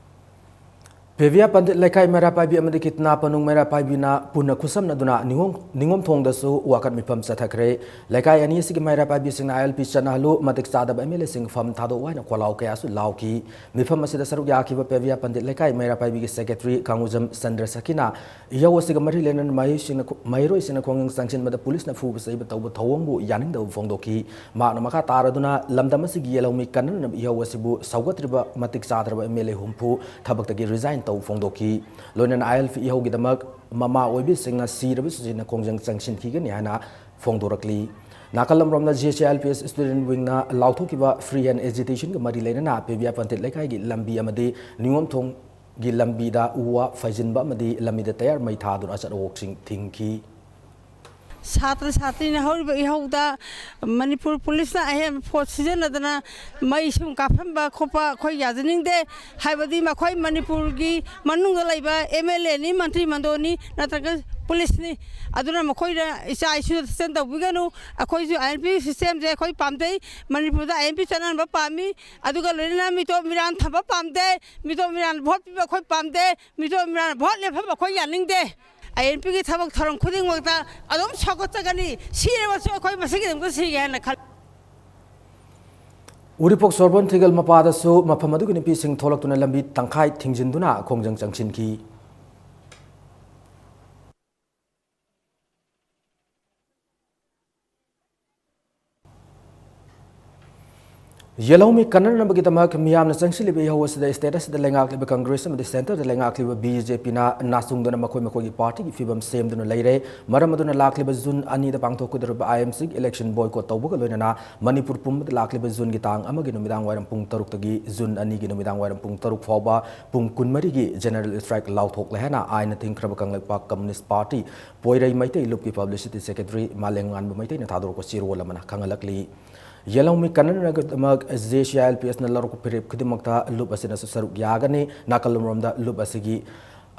ꯄꯦꯕꯤꯌꯥ ꯄꯟꯗꯤꯠ ꯂꯩꯀꯥꯏ ꯃꯩꯔꯥ ꯄꯥꯏꯕꯤ ꯑꯃꯗꯤ ꯀꯤꯠꯅꯥ ꯄꯅꯨꯡ ꯃꯩꯔꯥ ꯄꯥꯏꯕꯤꯅ ꯄꯨꯟꯅ ꯈꯨꯠꯁꯝꯅꯗꯨꯅ ꯅꯤꯉꯣꯝ-, ꯅꯤꯉꯣꯝ ꯊꯣꯡꯗꯁꯨ ꯋꯥꯀꯠ ꯃꯤꯐꯝ ꯆꯠꯊꯈ꯭ꯔꯦ꯫ ꯂꯩꯀꯥꯏ ꯑꯅꯤ ꯑꯁꯤꯒꯤ ꯃꯩꯔꯥ ꯄꯥꯏꯕꯤꯁꯤꯡꯅ ꯑꯥꯏ ꯑꯦꯜ ꯄꯤ ꯆꯠꯅꯍꯜꯂꯨ, ꯃꯇꯤꯛ ꯆꯥꯗꯕ ꯑꯦꯝ ꯑꯦꯜ ꯑꯦꯁꯤꯡ ꯐꯝ ꯊꯥꯗꯣꯛꯎ ꯍꯥꯏꯅ ꯈꯣꯜꯂꯥꯎ ꯀꯌꯥꯁꯨ ꯂꯥꯎꯈꯤ꯫ ꯃꯤꯐꯝ ꯑꯁꯤꯗ ꯁꯔꯨꯛ ꯌꯥꯈꯤꯕ ꯄꯦꯕꯤꯌꯥ ꯄꯟꯗꯤꯠ ꯂꯩꯀꯥꯏ ꯃꯩꯔꯥ ꯄꯥꯏꯕꯤꯒꯤ secretary ꯀꯥꯡꯉꯨꯖꯝ ꯆꯟꯗ꯭ꯔ ꯁꯈꯤꯅ ꯏꯍꯧ ꯑꯁꯤꯒ ꯃꯔꯤ ꯂꯩꯅꯅ ꯃꯍꯩꯁꯤꯡꯅ, ꯃꯍꯩꯔꯣꯏꯁꯤꯡꯅ ꯈꯣꯡꯖꯪ ꯆꯪꯁꯤꯟꯕꯗ ꯄꯨꯂꯤꯁꯅ ꯐꯨꯕ ꯆꯩꯕ ꯇꯧꯕ ꯊꯧꯑꯣꯡꯕꯨ ꯌꯥꯅꯤꯡꯗꯕ ꯐꯣꯡꯗꯣꯛꯈꯤ꯫ ꯃꯍꯥꯛꯅ ꯃꯈꯥ ꯇꯥꯔꯗꯨꯅ ꯂꯝꯗꯝ ꯑꯁꯤꯒꯤ ꯌꯦꯜꯍꯧꯃꯤ ꯀꯟꯅꯅꯕ ꯏꯍꯧ ꯑꯁꯤꯕꯨ ꯁꯧꯒꯠꯇ꯭ꯔꯤꯕ ꯃꯇꯤꯛ ꯆꯥꯗ꯭ꯔꯕ ꯑꯦꯝ ꯑꯦꯜ ꯑꯦ ꯍꯨꯝꯐꯨ ꯊꯕꯛꯇꯒꯤ resign ꯇꯧ ꯐꯣꯡꯗꯣꯛꯈꯤ꯫ ꯂꯣꯏꯅꯅ ꯑꯥꯏ ꯑꯦꯜ ꯄꯤ ꯏꯍꯧꯒꯤꯗꯃꯛ ꯃꯃꯥ ꯑꯣꯏꯕꯤꯁꯤꯡꯅ ꯁꯤꯔꯕꯁꯨ ꯁꯤꯅ ꯈꯣꯡꯖꯪ ꯆꯪꯁꯤꯟꯈꯤꯒꯅꯤ ꯍꯥꯏꯅ ꯐꯣꯡꯗꯣꯔꯛꯂꯤ꯫ ꯅꯥꯀꯜ ꯑꯃꯔꯣꯝꯗ J S A I L P S student wingꯅ ꯂꯥꯎꯊꯣꯛꯈꯤꯕ free hand agitationꯒ ꯃꯔꯤ ꯂꯩꯅꯅ ꯄꯦꯕꯤꯌꯥ ꯄꯟꯗꯤꯠ ꯂꯩꯀꯥꯏꯒꯤ ꯂꯝꯕꯤ ꯑꯃꯗꯤ ꯅꯤꯉꯣꯝꯊꯣꯡꯒꯤ ꯂꯝꯕꯤꯗ ꯎ ꯋꯥ ꯐꯩꯖꯤꯟꯕ ꯑꯃꯗꯤ ꯂꯝꯕꯤꯗ tyre ꯃꯩ ꯊꯥꯗꯨꯅ ꯑꯆꯠ ꯑꯋꯣꯛꯁꯤꯡ ꯊꯤꯡꯈꯤ꯫ ꯁꯥꯇ꯭ꯔ ꯁꯥꯇ꯭ꯔꯤꯅ ꯍꯧꯔꯤꯕ ꯏꯍꯧꯗ ꯃꯅꯤꯄꯨꯔ ꯄꯨꯂꯤꯁꯅ ꯑꯍꯦꯟꯕ ꯐꯣꯔꯁ ꯁꯤꯖꯤꯟꯅꯗꯅ ꯃꯩ ꯁꯨꯝ ꯀꯥꯞꯍꯟꯕ ꯈꯣꯠꯄ ꯑꯩꯈꯣꯏ ꯌꯥꯖꯅꯤꯡꯗꯦ꯫ ꯍꯥꯏꯕꯗꯤ ꯃꯈꯣꯏ ꯃꯅꯤꯄꯨꯔꯒꯤ ꯃꯅꯨꯡꯗ ꯂꯩꯕ ꯑꯦꯝ ꯑꯦꯜ ꯑꯦꯅꯤ, ꯃꯟꯇ꯭ꯔꯤ ꯃꯟꯗꯣꯟꯅꯤ, ꯅꯠꯇ꯭ꯔꯒ ꯄꯨꯂꯤꯁꯅꯤ꯫ ꯑꯗꯨꯅ ꯃꯈꯣꯏꯅ ꯏꯆꯥ ꯏꯁꯨꯗ ꯊꯦꯛꯆꯟ ꯇꯧꯕꯤꯒꯅꯨ꯫ ꯑꯩꯈꯣꯏꯁꯨ ꯑꯥꯏ ꯑꯦꯟ ꯄꯤ ꯁꯤꯁꯇꯦꯝꯁꯦ ꯑꯩꯈꯣꯏ ꯄꯥꯝꯖꯩ꯫ ꯃꯅꯤꯄꯨꯔꯗ ꯑꯥꯏ ꯑꯦꯟ ꯄꯤ ꯆꯠꯅꯍꯟꯕ ꯄꯥꯝꯃꯤ꯫ ꯑꯗꯨꯒ ꯂꯣꯏꯅꯅ ꯃꯤꯇꯣꯞ ꯃꯤꯔꯥꯟ ꯊꯝꯕ ꯄꯥꯝꯗꯦ꯫ ꯃꯤꯇꯣꯞ ꯃꯤꯔꯥꯟ ꯚꯣꯠ ꯄꯤꯕ ꯑꯩꯈꯣꯏ ꯄꯥꯝꯗꯦ꯫ ꯃꯤꯇꯣꯞ ꯃꯤꯔꯥꯟ ꯚꯣꯠ ꯂꯦꯞꯍꯟꯕ ꯑꯩꯈꯣꯏ ꯌꯥꯅꯤꯡꯗꯦ꯫ ꯑꯥꯏ ꯑꯦꯟ ꯄꯤꯒꯤ ꯊꯕꯛ ꯊꯧꯔꯝ ꯈꯨꯗꯤꯡꯃꯛꯇ ꯑꯗꯨꯝ ꯁꯧꯒꯠꯆꯒꯅꯤ꯫ ꯁꯤꯔꯕꯁꯨ ꯑꯩꯈꯣꯏ ꯃꯁꯤꯒꯤꯗꯃꯛꯇ ꯁꯤꯒꯦ ꯍꯥꯏꯅ ꯈꯜꯂꯤ꯫ ꯎꯔꯤꯄꯣꯛ ꯁꯣꯔꯕꯣꯟ ꯊꯤꯒꯜ ꯃꯄꯥꯗꯁꯨ ꯃꯐꯝ ꯑꯗꯨꯒꯤ ꯅꯨꯄꯤꯁꯤꯡ ꯊꯣꯛꯂꯛꯇꯨꯅ ꯂꯝꯕꯤ ꯇꯪꯈꯥꯏ ꯊꯤꯡꯖꯤꯟꯗꯨꯅ ꯈꯣꯡꯖꯪ ꯆꯪꯁꯤꯟꯈꯤ꯫ ꯌꯦꯜꯍꯧꯃꯤ ꯀꯟꯅꯅꯕꯒꯤꯗꯃꯛ ꯃꯤꯌꯥꯝꯅ ꯆꯪꯁꯤꯜꯂꯤꯕ ꯏꯍꯧ ꯑꯁꯤꯗ state ꯑꯁꯤꯗ ꯂꯩꯉꯥꯛꯂꯤꯕ Congress ꯑꯃꯗꯤ centreꯗ ꯂꯩꯉꯥꯛꯂꯤꯕ B J Pꯅ ꯅꯥꯆꯨꯡꯗꯨꯅ ꯃꯈꯣꯏ ꯃꯈꯣꯏꯒꯤ partyꯒꯤ ꯐꯤꯕꯝ ꯁꯦꯝꯗꯨꯅ ꯂꯩꯔꯦ꯫ ꯃꯔꯝ ꯑꯗꯨꯅ ꯂꯥꯛꯂꯤꯕ June ꯑꯅꯤꯗ ꯄꯥꯡꯊꯣꯛꯀꯗꯧꯔꯤꯕ I M Cꯒꯤ election boycott ꯇꯧꯕꯒ ꯂꯣꯏꯅꯅ ꯃꯅꯤꯄꯨꯔ ꯄꯨꯝꯕꯗ ꯂꯥꯛꯂꯤꯕ Juneꯒꯤ ꯇꯥꯡ ꯑꯃꯒꯤ ꯅꯨꯃꯤꯗꯥꯡ ꯋꯥꯏꯔꯝ ꯄꯨꯡ ꯇꯔꯨꯛꯇꯒꯤ June ꯑꯅꯤꯒꯤ ꯅꯨꯃꯤꯗꯥꯡ ꯋꯥꯏꯔꯝ ꯄꯨꯡ ꯇꯔꯨꯛ ꯐꯥꯎꯕ ꯄꯨꯡ ꯀꯨꯟꯃꯔꯤꯒꯤ general strike ꯂꯥꯎꯊꯣꯛꯂꯦ ꯍꯥꯏꯅ ꯑꯥꯏꯟꯅ ꯊꯤꯡꯈ꯭ꯔꯕ Kangleipak Communist Party ꯄꯣꯏꯔꯩ Meitei ꯂꯨꯞꯀꯤ publicity secretary ꯃꯥꯂꯦꯝꯉꯥꯟꯕ ꯃꯩꯇꯩꯅ ꯊꯥꯗꯣꯔꯛꯄ ꯆꯦꯔꯣꯜ ꯑꯃꯅ ꯈꯪꯍꯜꯂꯛꯂꯤ꯫ ꯌꯦꯜꯍꯧꯃꯤ ꯀꯟꯅꯅꯕꯒꯤꯗꯃꯛ J C I L P Sꯅ ꯂꯧꯔꯛꯄ ꯐꯤꯔꯦꯞ ꯈꯨꯗꯤꯡꯃꯛꯇ ꯂꯨꯞ ꯑꯁꯤꯅꯁꯨ ꯁꯔꯨꯛ ꯌꯥꯒꯅꯤ꯫ ꯅꯥꯀꯜ ꯑꯃꯔꯣꯝꯗ ꯂꯨꯞ ꯑꯁꯤꯒꯤ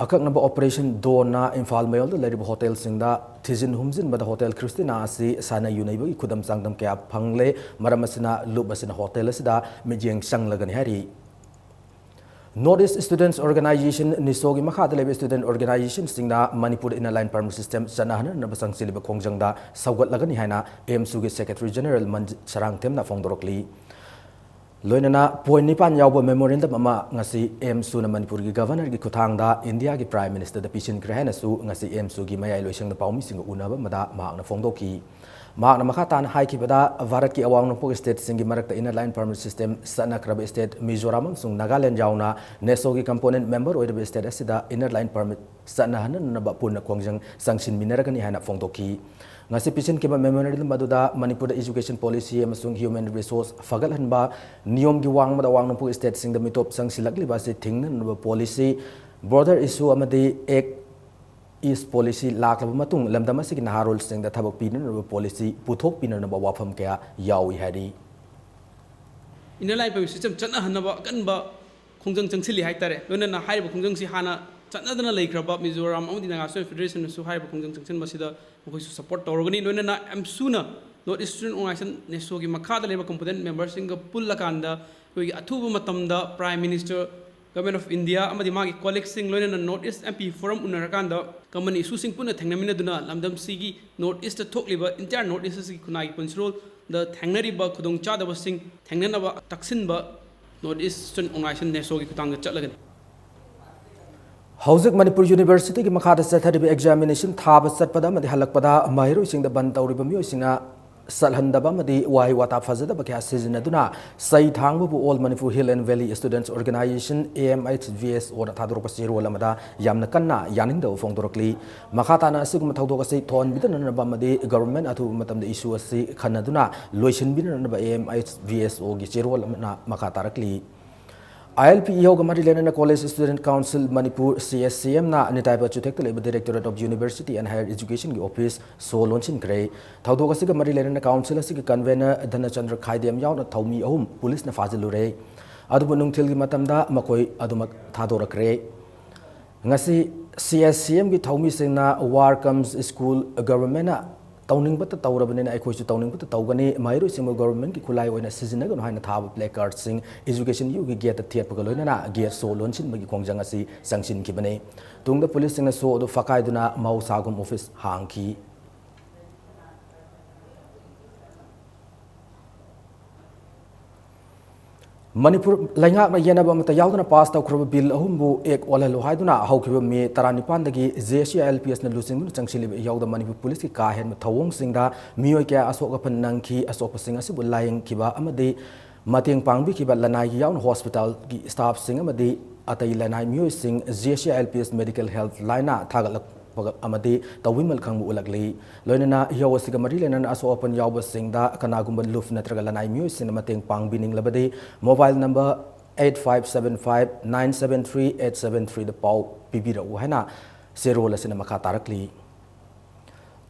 ꯑꯀꯛꯅꯕ operation dawnꯅ ꯏꯝꯐꯥꯜ ꯃꯌꯣꯜꯗ ꯂꯩꯔꯤꯕ hotelꯁꯤꯡꯗ ꯊꯤꯖꯤꯟ ꯍꯨꯝꯖꯤꯟꯕꯗ Hotel Christina ꯑꯁꯤ ꯁꯥꯟꯅ ꯌꯨꯅꯩꯕꯒꯤ ꯈꯨꯗꯝ ꯆꯥꯡꯗꯝ ꯀꯌꯥ ꯐꯪꯂꯦ꯫ ꯃꯔꯝ ꯑꯁꯤꯅ ꯂꯨꯞ ꯑꯁꯤꯅ hotel ꯑꯁꯤꯗ ꯃꯤꯠꯌꯦꯡ ꯆꯪꯂꯒꯅꯤ ꯍꯥꯏꯔꯤ꯫ North East Students Organisation, NESOꯒꯤ ꯃꯈꯥꯗ ꯂꯩꯕ student organisationꯁꯤꯡꯅ ꯃꯅꯤꯄꯨꯔꯗ Inner Line Permit System ꯆꯠꯅꯍꯟꯅꯅꯕ ꯆꯪꯁꯤꯜꯂꯤꯕ ꯈꯣꯡꯖꯪꯗ ꯁꯧꯒꯠꯂꯒꯅꯤ ꯍꯥꯏꯅ AMSUꯒꯤ secretary general ꯃꯟꯖꯤꯠ ꯁꯔꯥꯡꯊꯦꯝꯅ ꯐꯣꯡꯗꯣꯔꯛꯂꯤ꯫ ꯂꯣꯏꯅꯅ point ꯅꯤꯄꯥꯟ ꯌꯥꯎꯕ memorandum ꯑꯃ ꯉꯁꯤ AMSUꯅ ꯃꯅꯤꯄꯨꯔꯒꯤ governorꯒꯤ ꯈꯨꯠꯊꯥꯡꯗ ꯏꯟꯗꯤꯌꯥꯒꯤ prime ministerꯗ ꯄꯤꯁꯤꯟꯈ꯭ꯔꯦ ꯍꯥꯏꯅꯁꯨ ꯉꯁꯤ AMSUꯒꯤ ꯃꯌꯥꯏ ꯂꯣꯏꯁꯪꯗ ꯄꯥꯎꯃꯤꯁꯤꯡꯒ ꯎꯅꯕ ꯑꯃꯗ ꯃꯍꯥꯛꯅ ꯐꯣꯡꯗꯣꯛꯈꯤ꯫ ꯃꯍꯥꯛꯅ ꯃꯈꯥ ꯇꯥꯅ ꯍꯥꯏꯈꯤꯕꯗ, ꯚꯥꯔꯠꯀꯤ ꯑꯋꯥꯡ ꯅꯣꯡꯄꯣꯛ stateꯁꯤꯡꯒꯤ ꯃꯔꯛꯇ Inner Line Permit System ꯆꯠꯅꯈ꯭ꯔꯕ state Mizoram ꯑꯃꯁꯨꯡ ꯅꯥꯒꯥꯂꯦꯟ ꯌꯥꯎꯅ NESOꯒꯤ component member ꯑꯣꯏꯔꯤꯕ state ꯑꯁꯤꯗ Inner Line Permit ꯆꯠꯅꯍꯟꯅꯅꯕ ꯄꯨꯟꯅ ꯈꯣꯡꯖꯪ ꯆꯪꯁꯤꯟꯃꯤꯟꯅꯔꯒꯅꯤ ꯍꯥꯏꯅ ꯐꯣꯡꯗꯣꯛꯈꯤ꯫ ꯉꯁꯤ ꯄꯤꯁꯤꯟꯈꯤꯕ memorandum ꯑꯗꯨꯗ ꯃꯅꯤꯄꯨꯔꯗ education policy ꯑꯃꯁꯨꯡ human resource ꯐꯒꯠꯍꯟꯕ, ꯅꯤꯌꯣꯝꯒꯤ ꯋꯥꯡꯃꯗ ꯑꯋꯥꯡ ꯅꯣꯡꯄꯣꯛ stateꯁꯤꯡꯗ ꯃꯤꯇꯣꯞ ꯆꯪꯁꯤꯜꯂꯛꯂꯤꯕ ꯑꯁꯤ ꯊꯤꯡꯅꯅꯕ policy, border issue ꯑꯃꯗꯤ Act East policy ꯂꯥꯛꯂꯕ ꯃꯇꯨꯡ ꯂꯝꯗꯝ ꯑꯁꯤꯒꯤ ꯅꯍꯥꯔꯣꯜꯁꯤꯡꯗ ꯊꯕꯛ ꯄꯤꯅꯅꯕ policy ꯄꯨꯊꯣꯛꯄꯤꯅꯅꯕ ꯋꯥꯐꯝ ꯀꯌꯥ ꯌꯥꯎꯏ ꯍꯥꯏꯔꯤ꯫ Inner Line Permit System ꯆꯠꯅꯍꯟꯅꯕ ꯑꯀꯟꯕ ꯈꯣꯡꯖꯪ ꯆꯪꯁꯤꯜꯂꯤ ꯍꯥꯏꯇꯥꯔꯦ꯫ ꯂꯣꯏꯅꯅ ꯍꯥꯏꯔꯤꯕ ꯈꯣꯡꯖꯪꯁꯤ ꯍꯥꯟꯅ ꯆꯠꯅꯗꯅ ꯂꯩꯈ꯭ꯔꯕ ꯃꯤꯖꯣꯔꯥꯝ ꯑꯃꯗꯤ ꯅꯥꯒꯥ ꯁ꯭ꯇꯨꯗꯦꯟꯠ ꯐꯦꯗꯔꯦꯁꯟꯅꯁꯨ ꯍꯥꯏꯔꯤꯕ ꯈꯣꯡꯖꯪ ꯆꯪꯁꯤꯟꯕꯁꯤꯗ ꯃꯈꯣꯏꯁꯨ ꯁꯄꯣꯔꯠ ꯇꯧꯔꯒꯅꯤ꯫ ꯂꯣꯏꯅꯅ ꯑꯦꯝꯁꯨꯅ ꯅꯣꯔꯠ ꯏꯁ ꯁ꯭ꯇꯨꯗꯦꯟꯠ ꯑꯣꯔꯒꯅꯥꯏꯖꯦꯁꯟ, ꯅꯦꯁꯣꯒꯤ ꯃꯈꯥꯗ ꯂꯩꯕ ꯀꯝꯄꯣꯅꯦꯟꯠ ꯃꯦꯝꯕꯔꯁꯤꯡꯒ ꯄꯨꯜꯂꯀꯥꯟꯗ ꯑꯩꯈꯣꯏꯒꯤ ꯑꯊꯨꯕ ꯃꯇꯝꯗ prime minister, government of India ꯑꯃꯗꯤ ꯃꯥꯒꯤ ꯀꯣꯂꯤꯒꯁꯤꯡ, ꯂꯣꯏꯅꯅ North East M P forum ꯎꯅꯔꯀꯥꯟꯗ ꯀꯃꯟ ꯏꯁꯨꯁꯤꯡ ꯄꯨꯟꯅ ꯊꯦꯡꯅꯃꯤꯟꯅꯗꯨꯅ ꯂꯝꯗꯝꯁꯤꯒꯤ ꯅꯣꯔꯠ ꯏꯁꯇ ꯊꯣꯛꯂꯤꯕ, ꯏꯟꯇꯤꯌꯥꯔ ꯅꯣꯔꯠ ꯏꯁ ꯑꯁꯤꯒꯤ ꯈꯨꯟꯅꯥꯏꯒꯤ ꯄꯨꯟꯁꯤꯔꯣꯜꯗ ꯊꯦꯡꯅꯔꯤꯕ ꯈꯨꯗꯣꯡꯆꯥꯗꯕꯁꯤꯡ ꯊꯦꯡꯅꯅꯕ ꯇꯛꯁꯤꯟꯕ ꯅꯣꯔꯠ ꯏꯁ ꯁ꯭ꯇꯨꯗꯦꯟꯠ ꯑꯣꯔꯒꯅꯥꯏꯖꯦꯁꯟ, ꯅꯦꯁꯣꯒꯤ ꯈꯨꯠꯊꯥꯡꯗ ꯆꯠꯂꯒꯅꯤ꯫ ꯍꯧꯖꯤꯛ ꯃꯅꯤꯄꯨꯔ ꯌꯨꯅꯤꯚꯔꯁꯤꯇꯤꯒꯤ ꯃꯈꯥꯗ ꯆꯠꯊꯔꯤꯕ ꯑꯦꯛꯖꯥꯃꯤꯅꯦꯁꯟ ꯊꯥꯕ ꯆꯠꯄꯗ ꯑꯃꯗꯤ ꯍꯜꯂꯛꯄꯗ ꯃꯍꯩꯔꯣꯏꯁꯤꯡꯗ ꯕꯟ ꯇꯧꯔꯤꯕ ꯃꯤꯑꯣꯏꯁꯤꯡꯅ ꯆꯠꯍꯟꯗꯕ ꯑꯃꯗꯤ ꯋꯥꯍꯩ ꯋꯥꯇꯥ ꯐꯖꯗꯕ ꯀꯌꯥ ꯁꯤꯖꯤꯟꯅꯗꯨꯅ ꯆꯩ ꯊꯥꯡꯕꯕꯨ All Manipur Hill and Valley Students Organisation, A M H V S O ꯅ ꯊꯥꯗꯣꯔꯛꯄ ꯆꯦꯔꯣꯜ ꯑꯃꯗ ꯌꯥꯝꯅ ꯀꯟꯅ ꯌꯥꯅꯤꯡꯗꯕ ꯐꯣꯡꯗꯣꯔꯛꯂꯤ꯫ ꯃꯈꯥ ꯇꯥꯅ ꯑꯁꯤꯒꯨꯝꯕ ꯊꯧꯗꯣꯛ ꯑꯁꯤ ꯊꯣꯛꯍꯟꯕꯤꯗꯅꯕ ꯑꯃꯗꯤ ꯒꯚꯔꯟꯃꯦꯟꯠ ꯑꯊꯨꯕ ꯃꯇꯝꯗ ꯏꯁꯨ ꯑꯁꯤ ꯈꯟꯅꯗꯨꯅ ꯂꯣꯏꯁꯤꯟꯕꯤꯅꯅꯕ A M H V S O ꯒꯤ ꯆꯦꯔꯣꯜ ꯑꯃꯅ ꯃꯈꯥ ꯇꯥꯔꯛꯂꯤ꯫ I L P ꯏꯍꯧꯒ ꯃꯔꯤ ꯂꯩꯅꯅ College Student Council Manipur, C S C M ꯅ ꯅꯤꯇꯥꯏꯕ ꯆꯨꯊꯦꯛꯇ ꯂꯩꯕ Directorate of University and Higher Education ꯒꯤ office ꯁꯣ ꯂꯣꯟꯁꯤꯟꯈ꯭ꯔꯦ꯫ ꯊꯧꯗꯣꯛ ꯑꯁꯤꯒ ꯃꯔꯤ ꯂꯩꯅꯅ council ꯑꯁꯤꯒꯤ convener ꯙꯅꯆꯟꯗ꯭ꯔ ꯈꯥꯏꯗꯦꯝ ꯌꯥꯎꯅ ꯊꯧꯃꯤ ꯑꯍꯨꯝ ꯄꯨꯂꯤꯁꯅ ꯐꯥꯖꯤꯜꯂꯨꯔꯦ꯫ ꯑꯗꯨꯕꯨ ꯅꯨꯡꯊꯤꯜꯒꯤ ꯃꯇꯝꯗ ꯃꯈꯣꯏ ꯑꯗꯨꯃꯛ ꯊꯥꯗꯣꯔꯛꯈ꯭ꯔꯦ꯫ ꯉꯁꯤ C S C M ꯒꯤ ꯊꯧꯃꯤꯁꯤꯡꯅ War Comes School, ꯒꯚꯔꯟꯃꯦꯟꯠꯅ ꯇꯧꯅꯤꯡꯕꯇ ꯇꯧꯔꯕꯅꯤꯅ ꯑꯩꯈꯣꯏꯁꯨ ꯇꯧꯅꯤꯡꯕꯇ ꯇꯧꯒꯅꯤ, ꯃꯍꯩꯔꯣꯏꯁꯤꯡꯕꯨ ꯒꯚꯔꯟꯃꯦꯟꯠꯀꯤ ꯈꯨꯠꯂꯥꯏ ꯑꯣꯏꯅ ꯁꯤꯖꯤꯟꯅꯒꯅꯨ ꯍꯥꯏꯅ ꯊꯥꯕ placardꯁꯤꯡ Education U ꯒꯤ ꯒꯦꯠꯇ ꯊꯦꯠꯄꯒ ꯂꯣꯏꯅꯅ ꯒꯦꯠ ꯁꯣ ꯂꯣꯟꯁꯤꯟꯕꯒꯤ ꯈꯣꯡꯖꯪ ꯑꯁꯤ ꯆꯪꯁꯤꯟꯈꯤꯕꯅꯤ꯫ ꯇꯨꯡꯗ ꯄꯨꯂꯤꯁꯁꯤꯡꯅ ꯁꯣ ꯑꯗꯨ ꯐꯥꯀꯥꯏꯗꯨꯅ ꯃꯍꯧꯁꯥꯒꯨꯝ office ꯍꯥꯡꯈꯤ꯫ ꯃꯅꯤꯄꯨꯔ ꯂꯩꯉꯥꯛꯅ ꯌꯦꯠꯅꯕ ꯑꯃꯠꯇ ꯌꯥꯎꯗꯅ ꯄꯥꯁ ꯇꯧꯈ꯭ꯔꯕ ꯕꯤꯜ ꯑꯍꯨꯝꯕꯨ ꯑꯦꯛ ꯑꯣꯜꯍꯜꯂꯨ ꯍꯥꯏꯗꯨꯅ ꯍꯧꯈꯤꯕ ꯃꯦ ꯇꯔꯥꯅꯤꯄꯥꯟꯗꯒꯤ J C I L P S ꯅ ꯂꯨꯆꯤꯡꯗꯨꯅ ꯆꯪꯁꯤꯜꯂꯤꯕ ꯏꯍꯧꯗ ꯃꯅꯤꯄꯨꯔ ꯄꯨꯂꯤꯁꯀꯤ ꯀꯥ ꯍꯦꯟꯕ ꯊꯧꯑꯣꯡꯁꯤꯡꯗ ꯃꯤꯑꯣꯏ ꯀꯌꯥ ꯑꯁꯣꯛ ꯑꯄꯟ ꯅꯪꯈꯤ꯫ ꯑꯁꯣꯛꯄꯁꯤꯡ ꯑꯁꯤꯕꯨ ꯂꯥꯌꯦꯡꯈꯤꯕ ꯑꯃꯗꯤ ꯃꯇꯦꯡ ꯄꯥꯡꯕꯤꯈꯤꯕ ꯂꯅꯥꯏꯒꯤ ꯌꯥꯎꯅ hospitalꯒꯤ staffꯁꯤꯡ ꯑꯃꯗꯤ ꯑꯇꯩ ꯂꯅꯥꯏ ꯃꯤꯑꯣꯏꯁꯤꯡ J C I L P S Medical Helpline ꯅ ꯊꯥꯒꯠꯂꯛꯄ ꯑꯃꯗꯤ ꯇꯧꯕꯤꯃꯜ ꯈꯪꯕ ꯎꯠꯂꯛꯂꯤ꯫ ꯂꯣꯏꯅꯅ ꯏꯍꯧ ꯑꯁꯤꯒ ꯃꯔꯤ ꯂꯩꯅꯅ ꯑꯁꯣꯛ ꯑꯄꯟ ꯌꯥꯎꯕꯁꯤꯡꯗ ꯀꯅꯥꯒꯨꯝꯕ ꯂꯨꯞ ꯅꯠꯇ꯭ꯔꯒ ꯂꯅꯥꯏ ꯃꯤꯑꯣꯏꯁꯤꯡꯅ ꯃꯇꯦꯡ ꯄꯥꯡꯕꯤꯅꯤꯡꯂꯕꯗꯤ mobile number eight five seven five nine seven three eight seven three ꯗ ꯄꯥꯎ ꯄꯤꯕꯤꯔꯛꯎ ꯍꯥꯏꯅ ꯆꯦꯔꯣꯜ ꯑꯁꯤꯅ ꯃꯈꯥ ꯇꯥꯔꯛꯂꯤ꯫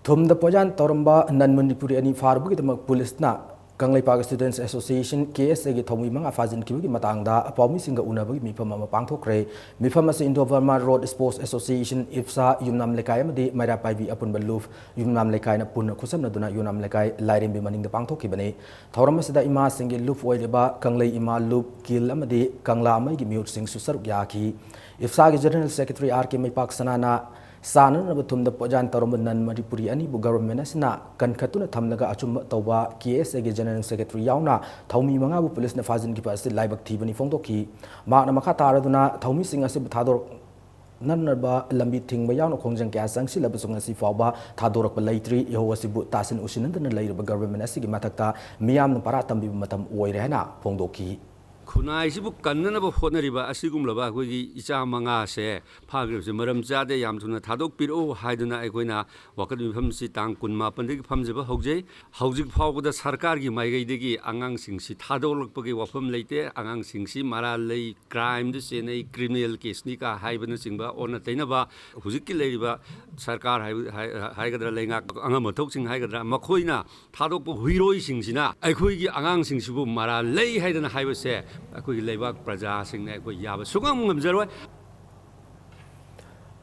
ꯊꯨꯝꯗ ꯄꯣꯏꯖꯟ ꯇꯧꯔꯝꯕ non Manipuri ꯑꯅꯤ ꯐꯥꯔꯨꯕꯒꯤꯗꯃꯛ ꯄꯨꯂꯤꯁꯅ Kangleipak Students Association, K S A ꯒꯤ ꯊꯧꯃꯤ ꯃꯉꯥ ꯐꯥꯖꯤꯟꯈꯤꯕꯒꯤ ꯃꯇꯥꯡꯗ ꯄꯥꯎꯃꯤꯁꯤꯡꯒ ꯎꯅꯕꯒꯤ ꯃꯤꯐꯝ ꯑꯃ ꯄꯥꯡꯊꯣꯛꯈ꯭ꯔꯦ꯫ ꯃꯤꯐꯝ ꯑꯁꯤ Indo Burma Road Sports Association, ꯏꯞꯁꯥ, ꯌꯨꯝꯅꯥꯝ ꯂꯩꯀꯥꯏ ꯑꯃꯗꯤ ꯃꯩꯔꯥ ꯄꯥꯏꯕꯤ ꯑꯄꯨꯟꯕ ꯂꯨꯞ ꯌꯨꯝꯅꯥꯝ ꯂꯩꯀꯥꯏꯅ ꯄꯨꯟꯅ ꯈꯨꯠꯁꯝꯅꯗꯨꯅ ꯌꯨꯝꯅꯥꯝ ꯂꯩꯀꯥꯏ ꯂꯥꯏꯔꯦꯝꯕꯤ ꯃꯅꯤꯡꯗ ꯄꯥꯡꯊꯣꯛꯈꯤꯕꯅꯤ꯫ ꯊꯧꯔꯝ ꯑꯁꯤꯗ ꯏꯃꯥꯁꯤꯡꯒꯤ ꯂꯨꯞ ꯑꯣꯏꯔꯤꯕ ꯀꯪꯂꯩ ꯏꯃꯥ ꯂꯨꯞ, ꯀꯤꯜ ꯑꯃꯗꯤ ꯀꯪꯂꯥ ꯑꯃꯒꯤ ꯃꯤꯍꯨꯠꯁꯤꯡꯁꯨ ꯁꯔꯨꯛ ꯌꯥꯈꯤ꯫ ꯏꯞꯁꯥꯒꯤ General Secretary R K ꯃꯩꯄꯥꯛ ꯁꯅꯥꯅ ꯆꯥꯅꯅꯕ ꯊꯨꯝꯗ ꯄꯣꯠꯌꯥꯟ ꯇꯧꯔꯝꯕ ꯅꯟ ꯃꯅꯤꯄꯨꯔꯤ ꯑꯅꯤꯕꯨ government ꯑꯁꯤꯅ ꯀꯟꯈꯠꯇꯨꯅ ꯊꯝꯂꯒ ꯑꯆꯨꯝꯕ ꯇꯧꯕ K S A ꯒꯤ General Secretary ꯌꯥꯎꯅ ꯊꯧꯃꯤ ꯃꯉꯥꯕꯨ ꯄꯨꯂꯤꯁꯅ ꯐꯥꯖꯤꯟꯈꯤꯕ ꯑꯁꯤ ꯂꯥꯏꯕꯛ ꯊꯤꯕꯅꯤ ꯐꯣꯡꯗꯣꯛꯈꯤ꯫ ꯃꯍꯥꯛꯅ ꯃꯈꯥ ꯇꯥꯔꯗꯨꯅ ꯊꯧꯃꯤꯁꯤꯡ ꯑꯁꯤꯕꯨ ꯊꯥꯗꯣꯔꯛꯅꯅꯕ ꯂꯝꯕꯤ ꯊꯤꯡꯕ ꯌꯥꯎꯅ ꯈꯣꯡꯖꯪ ꯀꯌꯥ ꯆꯪꯁꯤꯜꯂꯕꯁꯨ ꯉꯁꯤ ꯐꯥꯎꯕ ꯊꯥꯗꯣꯔꯛꯄ ꯂꯩꯇ꯭ꯔꯤ꯫ ꯏꯍꯧ ꯑꯁꯤꯕꯨ ꯇꯥꯁꯤꯟ ꯎꯁꯤꯟꯅꯗꯅ ꯂꯩꯔꯤꯕ government ꯑꯁꯤꯒꯤ ꯃꯊꯛꯇ ꯃꯤꯌꯥꯝꯅ ꯄꯔꯥ ꯇꯝꯕꯤꯕ ꯃꯇꯝ ꯑꯣꯏꯔꯦ ꯍꯥꯏꯅ ꯐꯣꯡꯗꯣꯛꯈꯤ꯫ ꯈꯨꯟꯅꯥꯏꯁꯤꯕꯨ ꯀꯟꯅꯅꯕ ꯍꯣꯠꯅꯔꯤꯕ ꯑꯁꯤꯒꯨꯝꯂꯕ ꯑꯩꯈꯣꯏꯒꯤ ꯏꯆꯥ ꯃꯉꯥꯁꯦ ꯐꯥꯈ꯭ꯔꯤꯕꯁꯦ ꯃꯔꯝ ꯆꯥꯗꯦ, ꯌꯥꯝ ꯊꯨꯅ ꯊꯥꯗꯣꯛꯄꯤꯔꯛꯎ ꯍꯥꯏꯗꯨꯅ ꯑꯩꯈꯣꯏꯅ ꯋꯥꯀꯠ ꯃꯤꯐꯝꯁꯤ ꯇꯥꯡ ꯀꯨꯟ ꯃꯥꯄꯟꯗꯒꯤ ꯐꯝꯖꯕ ꯍꯧꯖꯩ꯫ ꯍꯧꯖꯤꯛ ꯐꯥꯎꯕꯗ ꯁꯔꯀꯥꯔꯒꯤ ꯃꯥꯏꯀꯩꯗꯒꯤ ꯑꯉꯥꯡꯁꯤꯡꯁꯤ ꯊꯥꯗꯣꯛꯂꯛꯄꯒꯤ ꯋꯥꯐꯝ ꯂꯩꯇꯦ꯫ ꯑꯉꯥꯡꯁꯤꯡꯁꯤ ꯃꯔꯥꯜ ꯂꯩ, crimeꯗ ꯆꯦꯟꯅꯩ, criminal caseꯅꯤ ꯀ ꯍꯥꯏꯕꯅꯆꯤꯡꯕ ꯑꯣꯟꯅ ꯇꯩꯅꯕ ꯍꯧꯖꯤꯛꯀꯤ ꯂꯩꯔꯤꯕ ꯁꯔꯀꯥꯔ ꯍꯥꯏꯕ-, ꯍꯥꯏ-, ꯍꯥꯏꯒꯗ꯭ꯔꯥ, ꯂꯩꯉꯥꯛ ꯑꯉꯝꯕ ꯊꯣꯛꯁꯤꯡ ꯍꯥꯏꯒꯗ꯭ꯔꯥ, ꯃꯈꯣꯏꯅ ꯊꯥꯗꯣꯛꯄ ꯍꯨꯏꯔꯣꯏꯁꯤꯡꯁꯤꯅ ꯑꯩꯈꯣꯏꯒꯤ ꯑꯉꯥꯡꯁꯤꯡꯁꯤꯕꯨ ꯃꯔꯥꯜ ꯂꯩ ꯍꯥꯏꯗꯅ ꯍꯥꯏꯕꯁꯦ ꯑꯩꯈꯣꯏꯒꯤ ꯂꯩꯕꯥꯛ ꯄ꯭ꯔꯖꯥꯁꯤꯡꯅ ꯑꯩꯈꯣꯏ ꯌꯥꯕ ꯁꯨꯉꯝ ꯉꯝꯖꯔꯣꯏ꯫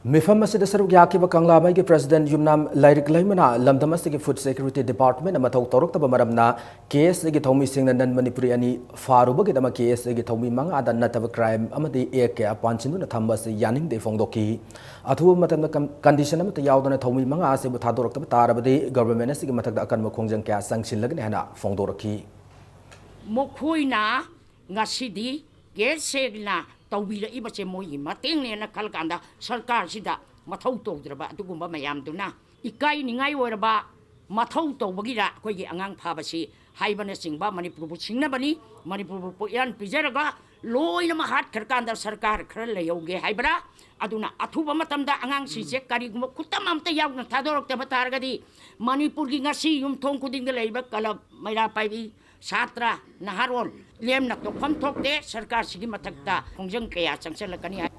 ꯃꯤꯐꯝ ꯑꯁꯤꯗ ꯁꯔꯨꯛ ꯌꯥꯈꯤꯕ ꯀꯪꯂꯥꯃꯩꯒꯤ President ꯌꯨꯝꯅꯥꯝ ꯂꯥꯏꯔꯤꯛ ꯂꯩꯃꯅ ꯂꯝꯗꯝ ꯑꯁꯤꯒꯤ Food Security Departmentꯅ ꯃꯊꯧ ꯇꯧꯔꯛꯇꯕ ꯃꯔꯝꯅ K S Aꯒꯤ ꯊꯧꯃꯤꯁꯤꯡꯅ ꯅꯟ ꯃꯅꯤꯄꯨꯔꯤ ꯑꯅꯤ ꯐꯥꯔꯨꯕꯒꯤꯗꯃꯛ K S Aꯒꯤ ꯊꯧꯃꯤ ꯃꯉꯥꯗ ꯅꯠꯇꯕ crime ꯑꯃꯗꯤ act ꯀꯌꯥ ꯄꯥꯟꯁꯤꯟꯗꯨꯅ ꯊꯝꯕ ꯑꯁꯤ ꯌꯥꯅꯤꯡꯗꯦ ꯐꯣꯡꯗꯣꯛꯈꯤ꯫ ꯑꯊꯨꯕ ꯃꯇꯝꯗ ꯀꯝ-, condition ꯑꯃꯠꯇ ꯌꯥꯎꯗꯅ ꯊꯧꯃꯤ ꯃꯉꯥ ꯑꯁꯤꯕꯨ ꯊꯥꯗꯣꯔꯛꯇꯕ ꯇꯥꯔꯕꯗꯤ government ꯑꯁꯤꯒꯤ ꯃꯊꯛꯇ ꯑꯀꯟꯕ ꯈꯣꯡꯖꯪ ꯀꯌꯥ ꯆꯪꯁꯤꯜꯂꯒꯅꯤ ꯍꯥꯏꯅ ꯐꯣꯡꯗꯣꯔꯛꯈꯤ꯫ ꯃꯈꯣꯏꯅ ꯉꯁꯤꯗꯤ K S Aꯅ ꯇꯧꯕꯤꯔꯛꯏꯕꯁꯦ ꯃꯣꯏꯒꯤ ꯃꯇꯦꯡꯅꯦꯅ ꯈꯜꯂꯀꯥꯟꯗ ꯁꯔꯀꯥꯔꯁꯤꯗ ꯃꯊꯧ ꯇꯧꯗ꯭ꯔꯕ ꯑꯗꯨꯒꯨꯝꯕ ꯃꯌꯥꯝꯗꯨꯅ ꯏꯀꯥꯏꯅꯤꯡꯉꯥꯏ ꯑꯣꯏꯔꯕ ꯃꯊꯧ ꯇꯧꯕꯒꯤꯔ ꯑꯩꯈꯣꯏꯒꯤ ꯑꯉꯥꯡ ꯐꯥꯕꯁꯤ ꯍꯥꯏꯕꯅꯆꯤꯡꯕ ꯃꯅꯤꯄꯨꯔꯕꯨ ꯁꯤꯡꯅꯕꯅꯤ꯫ ꯃꯅꯤꯄꯨꯔꯕꯨ ꯄꯣꯠꯌꯥꯟ ꯄꯤꯖꯔꯒ ꯂꯣꯏꯅꯃꯛ ꯍꯥꯠꯈ꯭ꯔꯀꯥꯟꯗ ꯁꯔꯀꯥꯔ ꯈꯔ ꯂꯩꯍꯧꯒꯦ ꯍꯥꯏꯕ꯭ꯔꯥ? ꯑꯗꯨꯅ ꯑꯊꯨꯕ ꯃꯇꯝꯗ ꯑꯉꯥꯡꯁꯤꯡꯁꯦ ꯀꯔꯤꯒꯨꯝꯕ ꯈꯨꯠꯇꯝ ꯑꯃꯠꯇ ꯌꯥꯎꯗꯅ ꯊꯥꯗꯣꯔꯛꯇꯕ ꯇꯥꯔꯒꯗꯤ ꯃꯅꯤꯄꯨꯔꯒꯤ ꯉꯁꯤ ꯌꯨꯝꯊꯣꯡ ꯈꯨꯗꯤꯡꯗ ꯂꯩꯔꯤꯕ club, ꯃꯩꯔꯥ ꯄꯥꯏꯕꯤ, ꯁꯥꯇ꯭ꯔ, ꯅꯍꯥꯔꯣꯜ ꯂꯦꯝꯅ ꯇꯣꯛꯐꯝ ꯊꯣꯛꯇꯦ꯫ ꯁꯔꯀꯥꯔꯁꯤꯒꯤ ꯃꯊꯛꯇ ꯈꯣꯡꯖꯪ ꯀꯌꯥ ꯆꯪꯁꯤꯜꯂꯛꯀꯅꯤ ꯍꯥꯏ꯫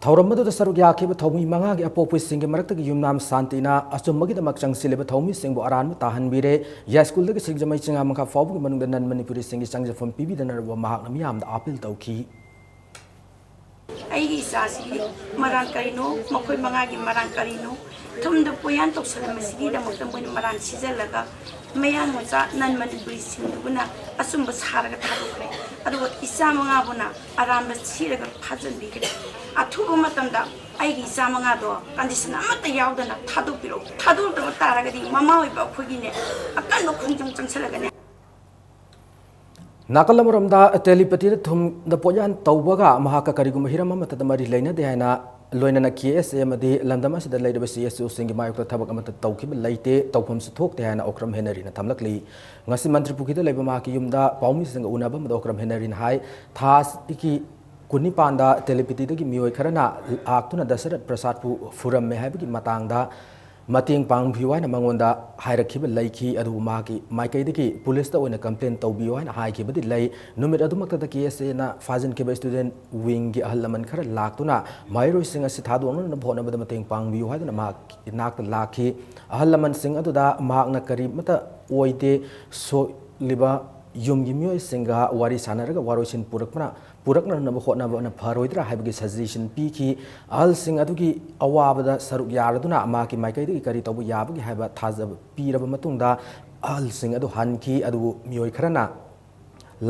ꯊꯧꯔꯝ ꯑꯗꯨꯗ ꯁꯔꯨꯛ ꯌꯥꯈꯤꯕ ꯊꯧꯃꯤ ꯃꯉꯥꯒꯤ ꯑꯄꯣꯛꯄꯁꯤꯡꯒꯤ ꯃꯔꯛꯇꯒꯤ ꯌꯨꯝꯅꯥꯝ ꯁꯥꯟꯇꯤꯅ ꯑꯆꯨꯝꯕꯒꯤꯗꯃꯛ ꯆꯪꯁꯤꯜꯂꯤꯕ ꯊꯧꯃꯤꯁꯤꯡꯕꯨ ꯑꯔꯥꯟꯕ ꯇꯥꯍꯟꯕꯤꯔꯦ꯫ ꯌꯥꯏꯁ꯭ꯀꯨꯜꯗꯒꯤ ꯁꯤꯡꯖꯃꯩ ꯆꯤꯡꯉꯥ ꯃꯈꯥ ꯐꯥꯎꯕꯒꯤ ꯃꯅꯨꯡꯗ ꯅꯟ ꯃꯅꯤꯄꯨꯔꯤꯁꯤꯡꯒꯤ ꯆꯪꯖꯐꯝ ꯄꯤꯕꯤꯗꯅꯕ ꯃꯍꯥꯛꯅ ꯃꯤꯌꯥꯝꯗ ꯑꯥꯄꯤꯜ ꯇꯧꯈꯤ꯫ ꯑꯩꯒꯤ ꯏꯆꯥꯁꯤꯒꯤ ꯃꯔꯥꯟ ꯀꯔꯤꯅꯣ? ꯃꯈꯣꯏ ꯃꯉꯥꯒꯤ ꯃꯔꯥꯟ ꯀꯔꯤꯅꯣ? ꯊꯨꯝꯗ ꯄꯣꯌꯥꯟ ꯇꯧꯁꯜꯂꯝꯕꯁꯤꯒꯤꯗꯃꯛꯇ ꯃꯣꯏꯅ ꯃꯔꯥꯟ ꯁꯤꯖꯜꯂꯒ ꯃꯌꯥꯡ ꯃꯆꯥ ꯅꯟ ꯃꯅꯤꯄꯨꯔꯤꯁꯤꯡꯗꯨꯕꯨꯅ ꯑꯆꯨꯝꯕ ꯁꯥꯔꯒ ꯊꯥꯗꯣꯛꯈ꯭ꯔꯦ꯫ ꯑꯗꯨꯒ ꯏꯆꯥ ꯃꯉꯥꯕꯨꯅ ꯑꯔꯥꯟꯕ ꯁꯤꯔꯒ ꯐꯥꯖꯤꯟꯕꯤꯈ꯭ꯔꯦ꯫ ꯑꯊꯨꯕ ꯃꯇꯝꯗ ꯑꯩꯒꯤ ꯏꯆꯥ ꯃꯉꯥꯗꯣ condition ꯑꯃꯠꯇ ꯌꯥꯎꯗꯅ ꯊꯥꯗꯣꯛꯄꯤꯔꯛꯎ꯫ ꯊꯥꯗꯣꯛꯇꯕ ꯇꯥꯔꯒꯗꯤ ꯃꯃꯥ ꯑꯣꯏꯕ ꯑꯩꯈꯣꯏꯒꯤꯅꯦ ꯑꯀꯟꯕ ꯈꯣꯡꯖꯪ ꯆꯪꯁꯜꯂꯒꯅꯦ꯫ ꯅꯥꯀꯜ ꯑꯃꯔꯣꯝꯗ, ꯇꯦꯂꯤꯄꯦꯊꯤꯗ ꯊꯨꯝꯗ ꯄꯣꯠꯌꯥꯟ ꯇꯧꯕꯒ ꯃꯍꯥꯛꯀ ꯀꯔꯤꯒꯨꯝꯕ ꯍꯤꯔꯝ ꯑꯃꯠꯇꯗ ꯃꯔꯤ ꯂꯩꯅꯗꯦ ꯍꯥꯏꯅ, ꯂꯣꯏꯅꯅ ꯀꯦ ꯑꯦꯁ ꯑꯦ ꯑꯃꯗꯤ ꯂꯝꯗꯝ ꯑꯁꯤꯗ ꯂꯩꯔꯤꯕ ꯁꯤ ꯑꯦꯁ ꯑꯣꯁꯤꯡꯒꯤ ꯃꯥꯌꯣꯛꯇ ꯊꯕꯛ ꯑꯃꯠꯇ ꯇꯧꯈꯤꯕ ꯂꯩꯇꯦ, ꯇꯧꯐꯝꯁꯨ ꯊꯣꯛꯇꯦ ꯍꯥꯏꯅ ꯑꯣꯀ꯭ꯔꯝ ꯍꯦꯅꯔꯤꯅ ꯊꯝꯂꯛꯂꯤ꯫ ꯉꯁꯤ ꯃꯟꯇ꯭ꯔꯤ ꯄꯨꯈ꯭ꯔꯤꯗ ꯂꯩꯕ ꯃꯍꯥꯛꯀꯤ ꯌꯨꯝꯗ ꯄꯥꯎꯃꯤꯁꯤꯡꯒ ꯎꯅꯕ ꯑꯃꯗ ꯑꯣꯀ꯭ꯔꯝ ꯍꯦꯅꯔꯤꯅ ꯍꯥꯏ, ꯊꯥ ꯑꯁꯤꯒꯤ ꯀꯨꯟꯅꯤꯄꯥꯟꯗ ꯇꯦꯂꯤꯄꯦꯊꯤꯗꯒꯤ ꯃꯤꯑꯣꯏ ꯈꯔꯅ ꯂꯥꯛꯇꯨꯅ ꯗꯁꯔꯠ ꯄ꯭ꯔꯁꯥꯗꯄꯨ ꯐꯨꯔꯝꯃꯦ ꯍꯥꯏꯕꯒꯤ ꯃꯇꯥꯡꯗ ꯃꯇꯦꯡ ꯄꯥꯡꯕꯤꯌꯨ ꯍꯥꯏꯅ ꯃꯉꯣꯟꯗ ꯍꯥꯏꯔꯛꯈꯤꯕ ꯂꯩꯈꯤ꯫ ꯑꯗꯨꯕꯨ ꯃꯍꯥꯛꯀꯤ ꯃꯥꯏꯀꯩꯗꯒꯤ ꯄꯨꯂꯤꯁꯇ ꯑꯣꯏꯅ complain ꯇꯧꯕꯤꯌꯨ ꯍꯥꯏꯅ ꯍꯥꯏꯈꯤꯕꯗꯤ ꯂꯩ꯫ ꯅꯨꯃꯤꯠ ꯑꯗꯨꯃꯛꯇꯗ ꯀꯦ ꯑꯦꯁ ꯑꯦꯅ ꯐꯥꯖꯤꯟꯈꯤꯕ student wingꯒꯤ ꯑꯍꯜ ꯂꯃꯟ ꯈꯔ ꯂꯥꯛꯇꯨꯅ ꯃꯍꯩꯔꯣꯏꯁꯤꯡ ꯑꯁꯤ ꯊꯥꯗꯣꯛꯅꯅꯕ ꯍꯣꯠꯅꯕꯗ ꯃꯇꯦꯡ ꯄꯥꯡꯕꯤꯌꯨ ꯍꯥꯏꯗꯨꯅ ꯃꯍꯥꯛ ꯏꯅꯥꯛꯇ ꯂꯥꯛꯈꯤ꯫ ꯑꯍꯜ ꯂꯃꯟꯁꯤꯡ ꯑꯗꯨꯗ ꯃꯍꯥꯛꯅ ꯀꯔꯤꯃꯠꯇ ꯑꯣꯏꯗꯦ, ꯁꯣꯛꯂꯤꯕ ꯌꯨꯝꯒꯤ ꯃꯤꯑꯣꯏꯁꯤꯡꯒ ꯋꯥꯔꯤ ꯁꯥꯟꯅꯔꯒ ꯋꯥꯔꯣꯏꯁꯤꯟ ꯄꯨꯔꯛꯄꯅ ꯄꯨꯔꯛꯅꯅꯕ ꯍꯣꯠꯅꯕꯅ ꯐꯔꯣꯏꯗ꯭ꯔꯥ ꯍꯥꯏꯕꯒꯤ suggestion ꯄꯤꯈꯤ꯫ ꯑꯍꯜꯁꯤꯡ ꯑꯗꯨꯒꯤ ꯑꯋꯥꯕꯗ ꯁꯔꯨꯛ ꯌꯥꯔꯗꯨꯅ ꯃꯍꯥꯛꯀꯤ ꯃꯥꯏꯀꯩꯗꯒꯤ ꯀꯔꯤ ꯇꯧꯕ ꯌꯥꯕꯒꯦ ꯍꯥꯏꯕ ꯊꯥꯖꯕ ꯄꯤꯔꯕ ꯃꯇꯨꯡꯗ ꯑꯍꯜꯁꯤꯡ ꯑꯗꯨ ꯍꯟꯈꯤ꯫ ꯑꯗꯨꯕꯨ ꯃꯤꯑꯣꯏ ꯈꯔꯅ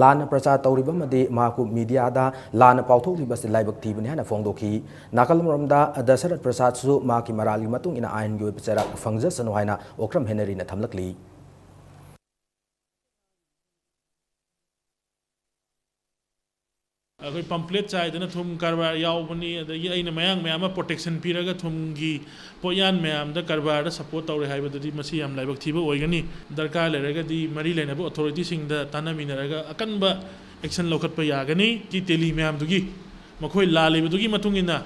ꯂꯥꯟꯅ ꯄ꯭ꯔꯆꯥꯔ ꯇꯧꯔꯤꯕ ꯑꯃꯗꯤ ꯃꯍꯥꯛꯄꯨ mediaꯗ ꯂꯥꯟꯅ ꯄꯥꯎꯊꯣꯛꯂꯤꯕ ꯑꯁꯤ ꯂꯥꯏꯕꯛ ꯊꯤꯕꯅꯤ ꯍꯥꯏꯅ ꯐꯣꯡꯗꯣꯛꯈꯤ꯫ ꯅꯥꯀꯜ ꯑꯃꯔꯣꯝꯗ ꯗꯁꯔꯠ ꯄ꯭ꯔꯁꯥꯗꯁꯨ ꯃꯍꯥꯛꯀꯤ ꯃꯔꯥꯜꯒꯤ ꯃꯇꯨꯡ ꯏꯟꯅ ꯑꯥꯏꯟꯒꯤ ꯑꯣꯏꯕ ꯆꯩꯔꯥꯛ ꯐꯪꯖꯁꯅꯨ ꯍꯥꯏꯅ ꯑꯣꯀ꯭ꯔꯝ ꯍꯦꯅꯔꯤꯅ ꯊꯝꯂꯛꯂꯤ꯫ ꯑꯩꯈꯣꯏ pamphlet ꯆꯥꯏꯗꯅ ꯊꯨꯝ ꯀꯔꯕꯥꯔ ꯌꯥꯎꯕꯅꯤ, ꯑꯗꯒꯤ ꯑꯩꯅ ꯃꯌꯥꯡ ꯃꯌꯥꯝ ꯑꯃ protection ꯄꯤꯔꯒ ꯊꯨꯝꯒꯤ ꯄꯣꯠꯌꯥꯟ ꯃꯌꯥꯝꯗ ꯀꯔꯕꯥꯔꯗ support ꯇꯧꯔꯦ ꯍꯥꯏꯕꯗꯨꯗꯤ ꯃꯁꯤ ꯌꯥꯝ ꯂꯥꯏꯕꯛ ꯊꯤꯕ ꯑꯣꯏꯒꯅꯤ꯫ ꯗꯔꯀꯥꯔ ꯂꯩꯔꯒꯗꯤ ꯃꯔꯤ ꯂꯩꯅꯕ authorityꯁꯤꯡꯗ ꯇꯥꯟꯅꯃꯤꯟꯅꯔꯒ ꯑꯀꯟꯕ action ꯂꯧꯈꯠꯄ ꯌꯥꯒꯅꯤ꯫ ꯇꯤ ꯇꯦꯂꯤ ꯃꯌꯥꯝꯗꯨꯒꯤ ꯃꯈꯣꯏ ꯂꯥꯜꯂꯤꯕꯗꯨꯒꯤ ꯃꯇꯨꯡ ꯏꯟꯅ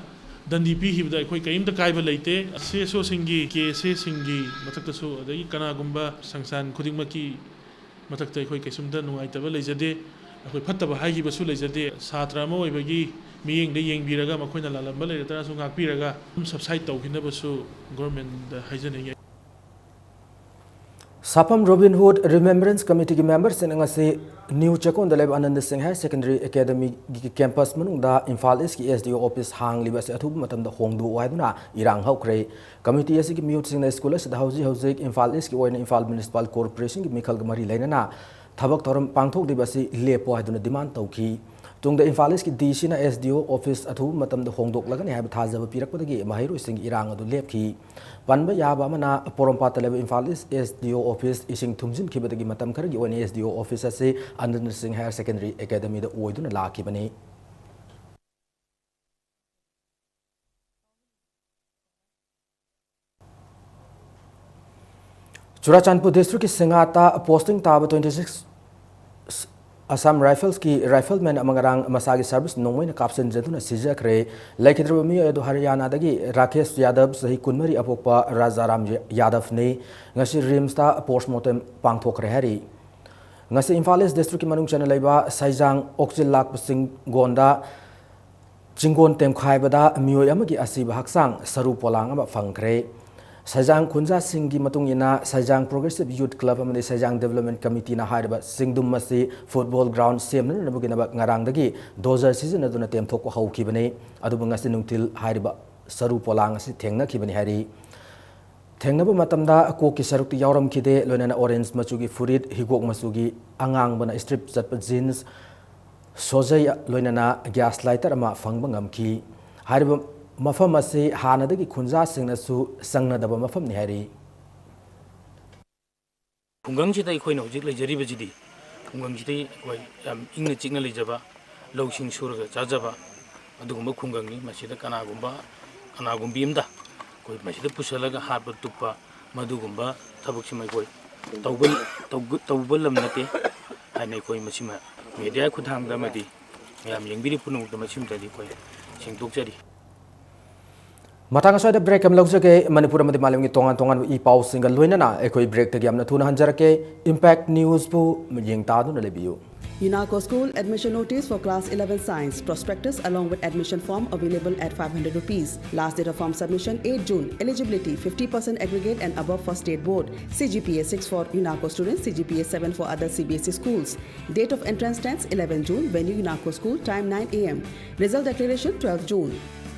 ꯗꯟꯗꯤ ꯄꯤꯈꯤꯕꯗ ꯑꯩꯈꯣꯏ ꯀꯔꯤꯝꯇ ꯀꯥꯏꯕ ꯂꯩꯇꯦ꯫ ꯁꯤ ꯑꯦꯁ ꯑꯣꯁꯤꯡꯒꯤ, ꯀꯦ ꯑꯦꯁ ꯑꯦꯁꯤꯡꯒꯤ ꯃꯊꯛꯇꯁꯨ, ꯑꯗꯒꯤ ꯀꯅꯥꯒꯨꯝꯕ ꯁꯪꯁꯊꯥꯟ ꯈꯨꯗꯤꯡꯃꯛꯀꯤ ꯃꯊꯛꯇ ꯑꯩꯈꯣꯏ ꯀꯩꯁꯨꯝꯇ ꯅꯨꯡꯉꯥꯏꯇꯕ ꯂꯩꯖꯗꯦ꯫ ꯑꯩꯈꯣꯏ ꯐꯠꯇꯕ ꯍꯥꯏꯈꯤꯕꯁꯨ ꯂꯩꯖꯗꯦ꯫ ꯁꯥꯇ꯭ꯔ ꯑꯃ ꯑꯣꯏꯕꯒꯤ ꯃꯤꯠꯌꯦꯡꯗ ꯌꯦꯡꯕꯤꯔꯒ ꯃꯈꯣꯏꯅ ꯂꯥꯜꯂꯝꯕ ꯂꯩꯔ ꯇꯥꯔꯁꯨ ꯉꯥꯛꯄꯤꯔꯒ ꯑꯗꯨꯝ subside ꯇꯧꯈꯤꯅꯕꯁꯨ government ꯗ ꯍꯥꯏꯖꯅꯤꯡꯉꯤ꯫ ꯁꯥꯐꯝ ꯔꯣꯕꯤꯟ ꯍꯨꯗ ꯔꯤꯃꯦꯝꯕꯔꯦꯟꯁ ꯀꯃꯤꯇꯤꯒꯤ ꯃꯦꯝꯕꯔꯁꯤꯡꯅ ꯉꯁꯤ ꯅ꯭ꯌꯨ ꯆꯦꯛꯀꯣꯟꯗ ꯂꯩꯕ ꯑꯅꯟꯗ ꯁꯤꯡ ꯍꯥꯌꯔ ꯁꯦꯀꯦꯟꯗꯔꯤ ꯑꯦꯀꯥꯗꯃꯤꯒꯤ ꯀꯦꯝꯄꯁ ꯃꯅꯨꯡꯗ ꯏꯝꯐꯥꯜ ꯏꯁꯀꯤ S D O office ꯍꯥꯡꯂꯤꯕ ꯑꯁꯤ ꯑꯊꯨꯕ ꯃꯇꯝꯗ ꯍꯣꯡꯗꯣꯛꯑꯣ ꯍꯥꯏꯗꯨꯅ ꯏꯔꯥꯡ ꯍꯧꯈ꯭ꯔꯦ꯫ ꯀꯃꯤꯇꯤ ꯑꯁꯤꯒꯤ ꯃꯤꯍꯨꯠꯁꯤꯡꯅ ꯁ꯭ꯀꯨꯜ ꯑꯁꯤꯗ ꯍꯧꯖꯤꯛ ꯍꯧꯖꯤꯛ ꯏꯝꯐꯥꯜ ꯏꯁꯀꯤ ꯑꯣꯏꯅ ꯏꯝꯐꯥꯜ ꯃ꯭ꯌꯨꯅꯤꯁꯤꯄꯥꯜ ꯀꯣꯔꯄꯣꯔꯦꯁꯟꯒꯤ ꯃꯤꯈꯜꯒ ꯃꯔꯤ ꯂꯩꯅꯅ ꯊꯕꯛ ꯊꯧꯔꯝ ꯄꯥꯡꯊꯣꯛꯂꯤꯕ ꯑꯁꯤ ꯂꯦꯞꯄꯣ ꯍꯥꯏꯗꯨꯅ demand ꯇꯧꯈꯤ꯫ ꯇꯨꯡꯗ ꯏꯝꯐꯥꯜ ꯏꯁꯀꯤ D C ꯅ S D O office ꯑꯊꯨꯕ ꯃꯇꯝꯗ ꯍꯣꯡꯗꯣꯛꯂꯒꯅꯤ ꯍꯥꯏꯕ ꯊꯥꯖꯕ ꯄꯤꯔꯛꯄꯗꯒꯤ ꯃꯍꯩꯔꯣꯏꯁꯤꯡꯒꯤ ꯏꯔꯥꯡ ꯑꯗꯨ ꯂꯦꯞꯈꯤ꯫ ꯄꯟꯕ ꯌꯥꯕ ꯑꯃꯅ, ꯄꯣꯔꯣꯝꯄꯥꯠꯇ ꯂꯩꯕ ꯏꯝꯐꯥꯜ ꯏꯁ S D O office ꯏꯁꯤꯡ ꯊꯨꯝꯖꯤꯟꯈꯤꯕꯗꯒꯤ ꯃꯇꯝ ꯈꯔꯒꯤ ꯑꯣꯏꯅ S D O office ꯑꯁꯤ ꯑꯅꯟꯗ ꯁꯤꯡ ꯍꯥꯌꯔ ꯁꯦꯀꯦꯟꯗꯔꯤ ꯑꯦꯀꯥꯗꯃꯤꯗ ꯑꯣꯏꯗꯨꯅ ꯂꯥꯛꯈꯤꯕꯅꯤ꯫ ꯆꯨꯔꯥꯆꯥꯟꯄꯨꯔ ꯗꯤꯁꯇ꯭ꯔꯤꯛꯀꯤ ꯁꯤꯡꯉꯥꯇ ꯄꯣꯁꯇꯤꯡ ꯇꯥꯕ twenty six ꯑꯁꯥꯝ ꯔꯥꯏꯐꯜꯁꯀꯤ ꯔꯥꯏꯐꯜꯃꯦꯟ ꯑꯃ ꯉꯔꯥꯡ ꯃꯁꯥꯒꯤ ꯁꯥꯔꯚꯤꯁ ꯅꯣꯡꯃꯩꯅ ꯀꯥꯞꯁꯤꯟꯖꯗꯨꯅ ꯁꯤꯖꯈ꯭ꯔꯦ꯫ ꯂꯩꯈꯤꯗ꯭ꯔꯕ ꯃꯤꯑꯣꯏ ꯑꯗꯨ ꯍꯔꯤꯌꯥꯅꯥꯗꯒꯤ ꯔꯥꯀꯦꯁ ꯌꯥꯗꯕ, ꯆꯍꯤ ꯀꯨꯟꯃꯔꯤ ꯑꯄꯣꯛꯄ ꯔꯥꯖꯥꯔꯥꯝ ꯌꯥꯗꯕꯅꯤ꯫ ꯉꯁꯤ ꯔꯤꯝꯁꯇ ꯄꯣꯁꯃꯣꯔꯇꯦꯝ ꯄꯥꯡꯊꯣꯛꯈ꯭ꯔꯦ ꯍꯥꯏꯔꯤ꯫ ꯉꯁꯤ ꯏꯝꯐꯥꯜ ꯏꯁ ꯗꯤꯁꯇ꯭ꯔꯤꯛꯀꯤ ꯃꯅꯨꯡ ꯆꯟꯅ ꯂꯩꯕ ꯁꯩꯖꯥꯡ ꯑꯣꯛꯆꯤꯜ ꯂꯥꯛꯄ ꯆꯤꯡꯒꯣꯟꯗ ꯆꯤꯡꯒꯣꯟ ꯇꯦꯝꯈꯥꯏꯕꯗ ꯃꯤꯑꯣꯏ ꯑꯃꯒꯤ ꯑꯁꯤꯕ ꯍꯛꯆꯥꯡ ꯁꯔꯨ ꯄꯣꯂꯥꯡ ꯑꯃ ꯐꯪꯈ꯭ꯔꯦ꯫ ꯁꯩꯖꯥꯡ ꯈꯨꯟꯖꯥꯁꯤꯡꯒꯤ ꯃꯇꯨꯡ ꯏꯟꯅ, ꯁꯩꯖꯥꯡ ꯄ꯭ꯔꯣꯒ꯭ꯔꯦꯁꯤꯞ ꯌꯨꯠ ꯀ꯭ꯂꯕ ꯑꯃꯗꯤ ꯁꯩꯖꯥꯡ ꯗꯤꯕꯂꯞꯃꯦꯟ ꯀꯃꯤꯇꯤꯅ ꯍꯥꯏꯔꯤꯕ ꯆꯤꯡꯗꯨꯝ ꯑꯁꯤ ꯐꯨꯠꯕꯣꯜ ꯒ꯭ꯔꯥꯎꯟ ꯁꯦꯝꯅꯅꯕꯒꯤꯗꯃꯛ ꯉꯔꯥꯡꯗꯒꯤ ꯗꯣꯖꯔ ꯁꯤꯖꯤꯟꯅꯗꯨꯅ ꯇꯦꯝꯊꯣꯛꯄ ꯍꯧꯈꯤꯕꯅꯤ꯫ ꯑꯗꯨꯕꯨ ꯉꯁꯤ ꯅꯨꯡꯊꯤꯜ ꯍꯥꯏꯔꯤꯕ ꯁꯔꯨ ꯄꯣꯂꯥꯡ ꯑꯁꯤ ꯊꯦꯡꯅꯈꯤꯕꯅꯤ ꯍꯥꯏꯔꯤ꯫ ꯊꯦꯡꯅꯕ ꯃꯇꯝꯗ ꯀꯣꯛꯀꯤ ꯁꯔꯨꯛꯇꯤ ꯌꯥꯎꯔꯝꯈꯤꯗꯦ, ꯂꯣꯏꯅꯅ ꯑꯣꯔꯦꯟꯖ ꯃꯆꯨꯒꯤ ꯐꯨꯔꯤꯠ, ꯍꯤꯒꯣꯛ ꯃꯆꯨꯒꯤ ꯑꯉꯥꯡꯕꯅ ꯏꯁꯇ꯭ꯔꯤꯞ ꯆꯠꯄ ꯖꯤꯟꯁ, ꯁꯣꯖꯩ, ꯂꯣꯏꯅꯅ ꯒ꯭ꯌꯥꯁ ꯂꯥꯏꯇꯔ ꯑꯃ ꯐꯪꯕ ꯉꯝꯈꯤ꯫ ꯍꯥꯏꯔꯤꯕ ꯃꯐꯝ ꯑꯁꯤ ꯍꯥꯟꯅꯗꯒꯤ ꯈꯨꯟꯖꯥꯁꯤꯡꯅꯁꯨ ꯆꯪꯅꯗꯕ ꯃꯐꯝꯅꯤ ꯍꯥꯏꯔꯤ꯫ ꯈꯨꯡꯒꯪꯁꯤꯗ ꯑꯩꯈꯣꯏꯅ ꯍꯧꯖꯤꯛ ꯂꯩꯖꯔꯤꯕꯁꯤꯗꯤ, ꯈꯨꯡꯒꯪꯁꯤꯗꯤ ꯑꯩꯈꯣꯏ ꯌꯥꯝ ꯏꯪꯅ ꯆꯤꯛꯅ ꯂꯩꯖꯕ, ꯂꯧꯁꯤꯡ ꯁꯨꯔꯒ ꯆꯥꯖꯕ, ꯑꯗꯨꯒꯨꯝꯕ ꯈꯨꯡꯒꯪꯅꯤ꯫ ꯃꯁꯤꯗ ꯀꯅꯥꯒꯨꯝꯕ, ꯀꯅꯥꯒꯨꯝꯕꯤ ꯑꯃꯗ ꯑꯩꯈꯣꯏ ꯃꯁꯤꯗ ꯄꯨꯁꯜꯂꯒ ꯍꯥꯠꯄ ꯇꯨꯞꯄ, ꯃꯗꯨꯒꯨꯝꯕ ꯊꯕꯛꯁꯤꯃ ꯑꯩꯈꯣꯏ ꯇꯧꯕ, ꯇꯧꯕ, ꯇꯧꯕ ꯂꯝ ꯅꯠꯇꯦ ꯍꯥꯏꯅ ꯑꯩꯈꯣꯏ ꯃꯁꯤꯃ ꯃꯦꯗꯤꯌꯥ ꯈꯨꯠꯊꯥꯡꯗ ꯑꯃꯗꯤ ꯃꯌꯥꯝ ꯌꯦꯡꯕꯤꯔꯤ ꯄꯨꯝꯅꯃꯛꯇ ꯃꯁꯤꯃꯇꯗꯤ ꯑꯩꯈꯣꯏ ꯁꯦꯡꯗꯣꯛꯆꯔꯤ꯫ ꯃꯇꯥꯡ ꯑꯁ꯭ꯋꯥꯏꯗ break ꯑꯃ ꯂꯧꯖꯒꯦ꯫ ꯃꯅꯤꯄꯨꯔ ꯑꯃꯗꯤ ꯃꯥꯂꯦꯝꯒꯤ ꯇꯣꯉꯥꯟ ꯇꯣꯉꯥꯟꯕ ꯏ ꯄꯥꯎꯁꯤꯡꯒ ꯂꯣꯏꯅꯅ ꯑꯩꯈꯣꯏ breakꯇꯒꯤ ꯌꯥꯝꯅ ꯊꯨꯅ ꯍꯟꯖꯔꯛꯀꯦ꯫ Impact Newsꯄꯨ ꯌꯦꯡ ꯇꯥꯗꯨꯅ ꯂꯩꯕꯤꯌꯨ꯫ UNACO School admission notice for class eleven science, prospectus along with admission form available at five hundred rupees. Last date of form submission eight June. Eligibility fifty percent aggregate and above for state board. C G P A six for UNACO students, C G P A seven for other C B S E schools. Date of entrance test eleven June. Venue UNACO school, time nine a m. Result declaration twelve June.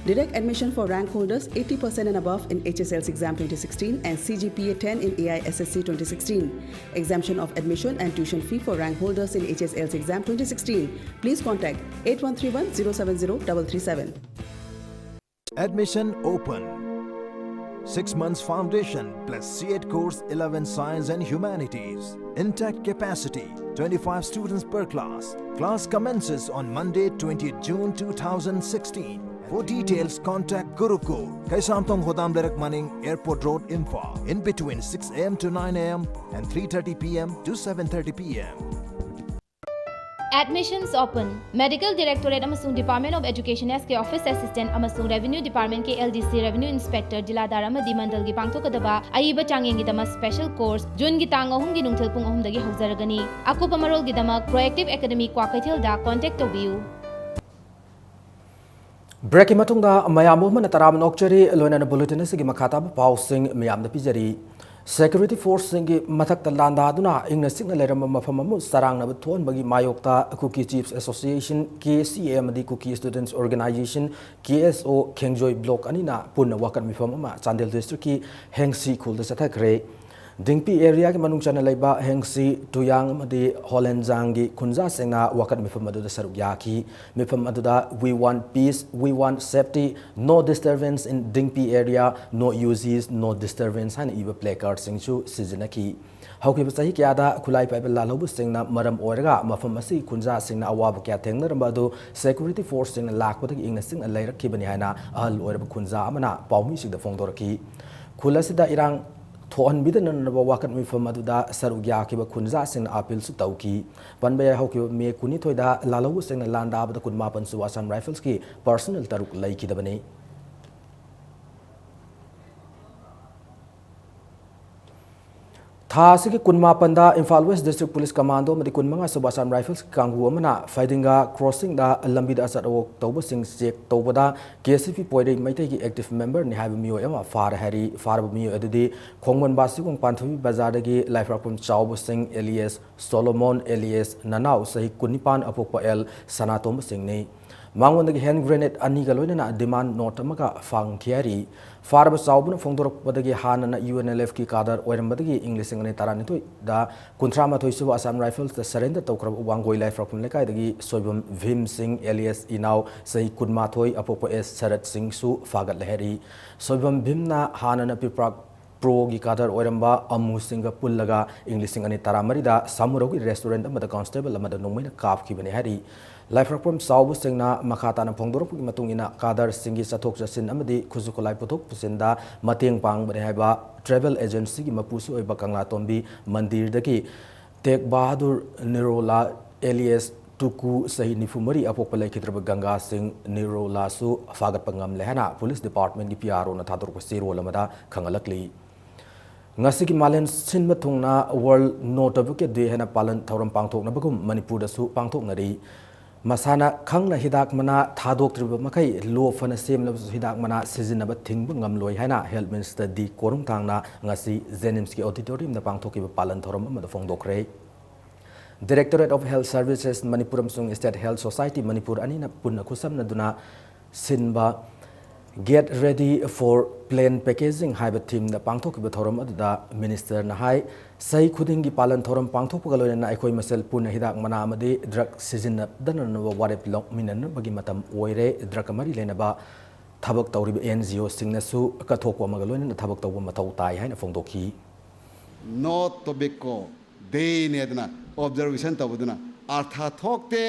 Direct admission for rank holders eighty percent and above in H S L C exam twenty sixteen and C G P A ten in A I S S C twenty sixteen. Exemption of admission and tuition fee for rank holders in H S L C exam twenty sixteen. Please contact eight one three one zero seven zero double three seven. Admission open. Six months foundation plus C ed course eleven science and humanities. Intact capacity twenty-five students per class. Class commences on Monday, twentieth June two thousand sixteen. For details, contact Gurukul, Kaisamthong Hodam Direct Maning, Airport Road, Imphal, in between six a m to nine a m and three thirty p m to seven thirty p m. Admissions open. Medical Directorate ꯑꯃꯁꯨꯡ Department of Education S K Office Assistant ꯑꯃꯁꯨꯡ Revenue Department ꯀꯤ L D C Revenue Inspector ꯖꯤꯂꯥꯗꯥꯔ ꯑꯃꯗꯤ ꯃꯟꯗꯜꯒꯤ ꯄꯥꯡꯊꯣꯛꯀꯗꯕ ꯑꯏꯕ ꯆꯥꯡꯌꯦꯡꯒꯤꯗꯃꯛ special course ꯖꯨꯟꯒꯤ ꯇꯥꯡ ꯑꯍꯨꯝꯒꯤ ꯅꯨꯡꯊꯤꯜ ꯄꯨꯡ ꯑꯍꯨꯝꯗꯒꯤ ꯍꯧꯖꯔꯒꯅꯤ꯫ ꯑꯀꯨꯞꯄ ꯃꯔꯣꯜꯒꯤꯗꯃꯛ Proactive Academy ꯀ꯭ꯋꯥꯀꯩꯊꯦꯜꯗ contact ꯇꯧꯕꯤꯌꯨ꯫ Break ꯀꯤ ꯃꯇꯨꯡꯗ ꯃꯌꯥꯝꯕꯨ ꯍꯟꯅ ꯇꯔꯥꯃꯅ ꯑꯣꯛꯆꯔꯤ꯫ ꯂꯣꯏꯅꯅ bulletin ꯑꯁꯤꯒꯤ ꯃꯈꯥ ꯇꯥꯕ ꯄꯥꯎꯁꯤꯡ ꯃꯌꯥꯝꯗ ꯄꯤꯖꯔꯤ꯫ Security force ꯁꯤꯡꯒꯤ ꯃꯊꯛꯇ ꯂꯥꯟꯗꯥꯗꯨꯅ ꯏꯪꯅ ꯆꯤꯛꯅ ꯂꯩꯔꯝꯕ ꯃꯐꯝ ꯑꯃ ꯆꯔꯥꯡꯅꯕ ꯊꯣꯛꯍꯟꯕꯒꯤ ꯃꯥꯌꯣꯛꯇ Kuki Chiefs Association, K C A, ꯑꯃꯗꯤ Kuki Students Organisation, K S O, ꯈꯦꯡꯖꯣꯏ block ꯑꯅꯤꯅ ꯄꯨꯟꯅ ꯋꯥꯀꯠ ꯃꯤꯐꯝ ꯑꯃ ꯆꯥꯟꯗꯦꯜ district ꯀꯤ ꯍꯦꯡꯁꯤ ꯈꯨꯜꯗ ꯆꯠꯊꯈ꯭ꯔꯦ꯫ ꯗꯤꯡꯄꯤ area ꯒꯤ ꯃꯅꯨꯡ ꯆꯟꯅ ꯂꯩꯕ ꯍꯦꯡꯁꯤ, ꯇꯨꯌꯥꯡ ꯑꯃꯗꯤ ꯍꯣꯂꯦꯟꯖꯥꯡꯒꯤ ꯈꯨꯟꯖꯥꯁꯤꯡꯅ ꯋꯥꯀꯠ ꯃꯤꯐꯝ ꯑꯗꯨꯗ ꯁꯔꯨꯛ ꯌꯥꯈꯤ꯫ ꯃꯤꯐꯝ ꯑꯗꯨꯗ "We want peace, we want safety, no disturbance in Dingpi area, no U Gs, no disturbance" ꯍꯥꯏꯅ ꯏꯕ placard ꯁꯤꯡꯁꯨ ꯁꯤꯖꯤꯟꯅꯈꯤ꯫ ꯍꯧꯈꯤꯕ ꯆꯍꯤ ꯀꯌꯥꯗ ꯈꯨꯠꯂꯥꯏ ꯄꯥꯏꯕ ꯂꯥꯜꯍꯧꯕꯁꯤꯡꯅ ꯃꯔꯝ ꯑꯣꯏꯔꯒ ꯃꯐꯝ ꯑꯁꯤꯒꯤ ꯈꯨꯟꯖꯥꯁꯤꯡꯅ ꯑꯋꯥꯕ ꯀꯌꯥ ꯊꯦꯡꯅꯔꯝꯕ ꯑꯗꯨ security force ꯁꯤꯡꯅ ꯂꯥꯛꯄꯗꯒꯤ ꯏꯪꯅ ꯆꯤꯛꯅ ꯂꯩꯔꯛꯈꯤꯕꯅꯤ ꯍꯥꯏꯅ ꯑꯍꯜ ꯑꯣꯏꯔꯕ ꯈꯨꯟꯖꯥ ꯑꯃꯅ ꯄꯥꯎꯃꯤꯁꯤꯡꯗ ꯐꯣꯡꯗꯣꯔꯛꯈꯤ꯫ ꯈꯨꯜ ꯑꯁꯤꯗ ꯏꯔꯥꯡ ꯊꯣꯛꯍꯟꯕꯤꯗꯅꯅꯕ ꯋꯥꯀꯠ ꯃꯤꯐꯝ ꯑꯗꯨꯗ ꯁꯔꯨꯛ ꯌꯥꯈꯤꯕ ꯈꯨꯟꯖꯥꯁꯤꯡꯅ appeal ꯁꯨ ꯇꯧꯈꯤ꯫ ꯄꯟꯕ ꯌꯥꯏ, ꯍꯧꯈꯤꯕ May ꯀꯨꯟꯅꯤꯊꯣꯏꯗ ꯂꯥꯜꯍꯧꯕꯁꯤꯡꯅ ꯂꯥꯟꯗꯥꯕꯗ ꯀꯨꯟꯃꯥꯄꯟ ꯁꯨꯕ Assam Rifles ꯀꯤ personnel ꯇꯔꯨꯛ ꯂꯩꯈꯤꯗꯕꯅꯤ꯫ ꯊꯥ ꯑꯁꯤꯒꯤ ꯀꯨꯟꯃꯥꯄꯟꯗ Imphal west district police commando ꯑꯃꯗꯤ ꯀꯨꯟꯃꯉꯥ ꯁꯨꯕ ꯑꯁꯥꯝ ꯔꯥꯏꯐꯜꯁ ꯀꯥꯡꯕꯨ ꯑꯃꯅ ꯐꯩꯗꯤꯡꯒꯥ ꯀ꯭ꯔꯣꯁꯤꯡꯗ ꯂꯝꯕꯤꯗ ꯑꯆꯠ ꯑꯋꯣꯛ ꯇꯧꯕꯁꯤꯡ ꯆꯦꯛ ꯇꯧꯕꯗ ꯀꯦ ꯑꯦꯁ ꯄꯤ ꯄꯣꯏꯔꯩ ꯃꯩꯇꯩꯒꯤ ꯑꯦꯛꯇꯤꯚ ꯃꯦꯝꯕꯔꯅꯤ ꯍꯥꯏꯕ ꯃꯤꯑꯣꯏ ꯑꯃ ꯐꯥꯔꯦ ꯍꯥꯏꯔꯤ꯫ ꯐꯥꯔꯕ ꯃꯤꯑꯣꯏ ꯑꯗꯨꯗꯤ ꯈꯣꯡꯃꯟ ꯕꯥꯁꯤꯈꯣꯡ ꯄꯥꯟꯊꯣꯏꯕꯤ ꯕꯖꯥꯔꯗꯒꯤ ꯂꯥꯏꯐ꯭ꯔꯥꯛꯄꯝ ꯆꯥꯎꯕꯁꯤꯡ ꯑꯦꯂꯤꯌꯥꯁ ꯁꯣꯂꯣꯃꯣꯟ ꯑꯦꯂꯤꯌꯥꯁ ꯅꯅꯥꯎ ꯆꯍꯤ ꯀꯨꯟꯅꯤꯄꯥꯟ ꯑꯄꯣꯛꯄ ꯑꯦꯜ ꯁꯅꯥꯇꯣꯝꯕꯁꯤꯡꯅꯤ꯫ ꯃꯉꯣꯟꯗꯒꯤ ꯍꯦꯟ ꯒ꯭ꯔꯦꯅꯦꯗ ꯑꯅꯤꯒ ꯂꯣꯏꯅꯅ ꯗꯤꯃꯥꯟ ꯅꯣꯠ ꯑꯃꯒ ꯐꯪꯈꯤ ꯍꯥꯏꯔꯤ꯫ ꯐꯥꯔꯕ ꯆꯥꯎꯕꯅ ꯐꯣꯡꯗꯣꯔꯛꯄꯗꯒꯤ ꯍꯥꯟꯅꯅ ꯌꯨ ꯑꯦꯟ ꯑꯦꯜ ꯑꯦꯐꯀꯤ ꯀꯥꯗꯔ ꯑꯣꯏꯔꯝꯕꯗꯒꯤ ꯏꯪ ꯂꯤꯁꯤꯡ ꯑꯅꯤ ꯇꯔꯥꯅꯤꯊꯣꯏꯗ ꯀꯨꯟꯊ꯭ꯔꯥ ꯃꯥꯊꯣꯏ ꯁꯨꯕ ꯑꯁꯥꯝ ꯔꯥꯏꯐꯜꯁꯇ ꯁꯔꯦꯟꯗꯔ ꯇꯧꯈ꯭ꯔꯕ ꯋꯥꯡꯒꯣꯏ ꯂꯥꯏꯐ꯭ꯔꯥꯛꯄꯝ ꯂꯩꯀꯥꯏꯗꯒꯤ ꯁꯣꯏꯕꯝ ꯚꯤꯝ ꯁꯤꯡ ꯑꯦꯂꯤꯌꯥꯁ ꯏꯅꯥꯎ ꯆꯍꯤ ꯀꯨꯟꯃꯥꯊꯣꯏ ꯑꯄꯣꯛꯄ ꯑꯦꯁ ꯁꯔꯠ ꯁꯤꯡꯁꯨ ꯐꯥꯒꯠꯂꯦ ꯍꯥꯏꯔꯤ꯫ ꯁꯣꯏꯕꯝ ꯚꯤꯝꯅ ꯍꯥꯟꯅꯅ ꯄꯤꯄ꯭ꯔꯥꯛ ꯄ꯭ꯔꯣꯒꯤ ꯀꯥꯗꯔ ꯑꯣꯏꯔꯝꯕ ꯑꯃꯨ ꯁꯤꯡꯒ ꯄꯨꯜꯂꯒ ꯏꯪ ꯂꯤꯁꯤꯡ ꯑꯅꯤ ꯇꯔꯥꯃꯔꯤꯗ ꯁꯥꯃꯨꯔꯧꯒꯤ ꯔꯦꯁꯇꯨꯔꯦꯟꯠ ꯑꯃꯗ ꯀꯣꯟꯁꯇꯦꯕꯜ ꯑꯃꯗ ꯅꯣꯡꯃꯩꯅ ꯀꯥꯞꯈꯤꯕꯅꯤ ꯍꯥꯏꯔꯤ꯫ ꯂꯥꯏꯐ꯭ꯔꯥꯛꯄꯝ ꯆꯥꯎꯕꯁꯤꯡꯅ ꯃꯈꯥ ꯇꯥꯅ ꯐꯣꯡꯗꯣꯔꯛꯄꯒꯤ ꯃꯇꯨꯡ ꯏꯟꯅ, ꯀꯥꯗꯔꯁꯤꯡꯒꯤ ꯆꯠꯊꯣꯛ ꯆꯠꯁꯤꯟ ꯑꯃꯗꯤ ꯈꯨꯠꯁꯨ ꯈꯨꯠꯂꯥꯏ ꯄꯨꯊꯣꯛ ꯄꯨꯁꯤꯟꯗ ꯃꯇꯦꯡ ꯄꯥꯡꯕꯅꯤ ꯍꯥꯏꯕ ꯇ꯭ꯔꯦꯚꯦꯜ ꯑꯦꯖꯦꯟꯁꯤꯒꯤ ꯃꯄꯨꯁꯨ ꯑꯣꯏꯕ ꯀꯪꯂꯥꯇꯣꯝꯕꯤ ꯃꯟꯗꯤꯔꯗꯒꯤ ꯇꯦꯒ ꯕꯍꯥꯗꯨꯔ ꯅꯤꯔꯣꯂꯥ ꯑꯦꯂꯤꯌꯥꯁ ꯇꯨꯀꯨ, ꯆꯍꯤ ꯅꯤꯐꯨ ꯃꯔꯤ ꯑꯄꯣꯛꯄ ꯂꯩꯈꯤꯗ꯭ꯔꯕ ꯒꯪꯒꯥ ꯁꯤꯡ ꯅꯤꯔꯣꯂꯥꯁꯨ ꯐꯥꯒꯠꯄ ꯉꯝꯂꯦ ꯍꯥꯏꯅ ꯄꯨꯂꯤꯁ ꯗꯤꯄꯥꯔꯠꯃꯦꯟꯠꯀꯤ ꯄꯤ ꯑꯥꯔ ꯑꯣꯅ ꯊꯥꯗꯣꯔꯛꯄ ꯆꯦꯔꯣꯜ ꯑꯃꯗ ꯈꯪꯍꯜꯂꯛꯂꯤ꯫ ꯉꯁꯤꯒꯤ ꯃꯥꯂꯦꯝ ꯁꯤꯟꯕ ꯊꯨꯡꯅ World No Tobacco Day ꯍꯥꯏꯅ ꯄꯥꯂꯟ ꯊꯧꯔꯝ ꯄꯥꯡꯊꯣꯛꯅꯕꯒꯨꯝ ꯃꯅꯤꯄꯨꯔꯗꯁꯨ ꯄꯥꯡꯊꯣꯛꯅꯔꯤ꯫ ꯃꯁꯥꯅ ꯈꯪꯅ ꯍꯤꯗꯥꯛ ꯃꯅꯥ ꯊꯥꯗꯣꯛꯇ꯭ꯔꯤꯕ ꯃꯈꯩ ꯂꯣ ꯐꯅ ꯁꯦꯝꯂꯕꯁꯨ ꯍꯤꯗꯥꯛ ꯃꯅꯥ ꯁꯤꯖꯤꯟꯅꯕ ꯊꯤꯡꯕ ꯉꯝꯂꯣꯏ ꯍꯥꯏꯅ ꯍꯦꯜꯊ ꯃꯤꯅꯤꯁꯇꯔ ꯗꯤ ꯀꯣꯔꯨꯡꯊꯥꯡꯅ ꯉꯁꯤ ꯖꯦꯅꯤꯝꯁꯀꯤ ꯑꯣꯗꯤꯇꯣꯔꯤꯌꯝꯗ ꯄꯥꯡꯊꯣꯛꯈꯤꯕ ꯄꯥꯂꯟ ꯊꯧꯔꯝ ꯑꯃꯗ ꯐꯣꯡꯗꯣꯛꯈ꯭ꯔꯦ꯫ Directorate of Health Services Manipur ꯑꯃꯁꯨꯡ State Health Society ꯃꯅꯤꯄꯨꯔ ꯑꯅꯤꯅ ꯄꯨꯟꯅ ꯈꯨꯠꯁꯝꯅꯗꯨꯅ ꯁꯤꯟꯕ Get Ready for Plain Packaging ꯍꯥꯏꯕ ꯊꯤꯝꯗ ꯄꯥꯡꯊꯣꯛꯈꯤꯕ ꯊꯧꯔꯝ ꯑꯗꯨꯗ ꯃꯤꯅꯤꯁꯇꯔꯅ ꯍꯥꯏ, ꯆꯍꯤ ꯈꯨꯗꯤꯡꯒꯤ ꯄꯥꯂꯟ ꯊꯧꯔꯝ ꯄꯥꯡꯊꯣꯛꯄꯒ ꯂꯣꯏꯅꯅ ꯑꯩꯈꯣꯏ ꯃꯁꯦꯜ ꯄꯨꯟꯅ ꯍꯤꯗꯥꯛ ꯃꯅꯥ ꯑꯃꯗꯤ ꯗ꯭ꯔꯒ ꯁꯤꯖꯤꯟꯅꯗꯅꯕ ꯋꯥꯔꯦꯞ ꯂꯧꯃꯤꯟꯅꯅꯕꯒꯤ ꯃꯇꯝ ꯑꯣꯏꯔꯦ꯫ ꯗ꯭ꯔꯒꯀ ꯃꯔꯤ ꯂꯩꯅꯕ ꯊꯕꯛ ꯇꯧꯔꯤꯕ ꯑꯦꯟ ꯖꯤ ꯑꯣꯁꯤꯡꯅꯁꯨ ꯀꯠꯊꯣꯛꯄ ꯑꯃꯒ ꯂꯣꯏꯅꯅ ꯊꯕꯛ ꯇꯧꯕ ꯃꯊꯧ ꯇꯥꯏ ꯍꯥꯏꯅ ꯐꯣꯡꯗꯣꯛꯈꯤ꯫ No Tobacco Dayꯅꯦꯗꯅ ꯑꯣꯕꯖꯥꯔꯕꯦꯁꯟ ꯇꯧꯕꯗꯨꯅ ꯑꯥꯔꯊ ꯊꯣꯛꯇꯦ꯫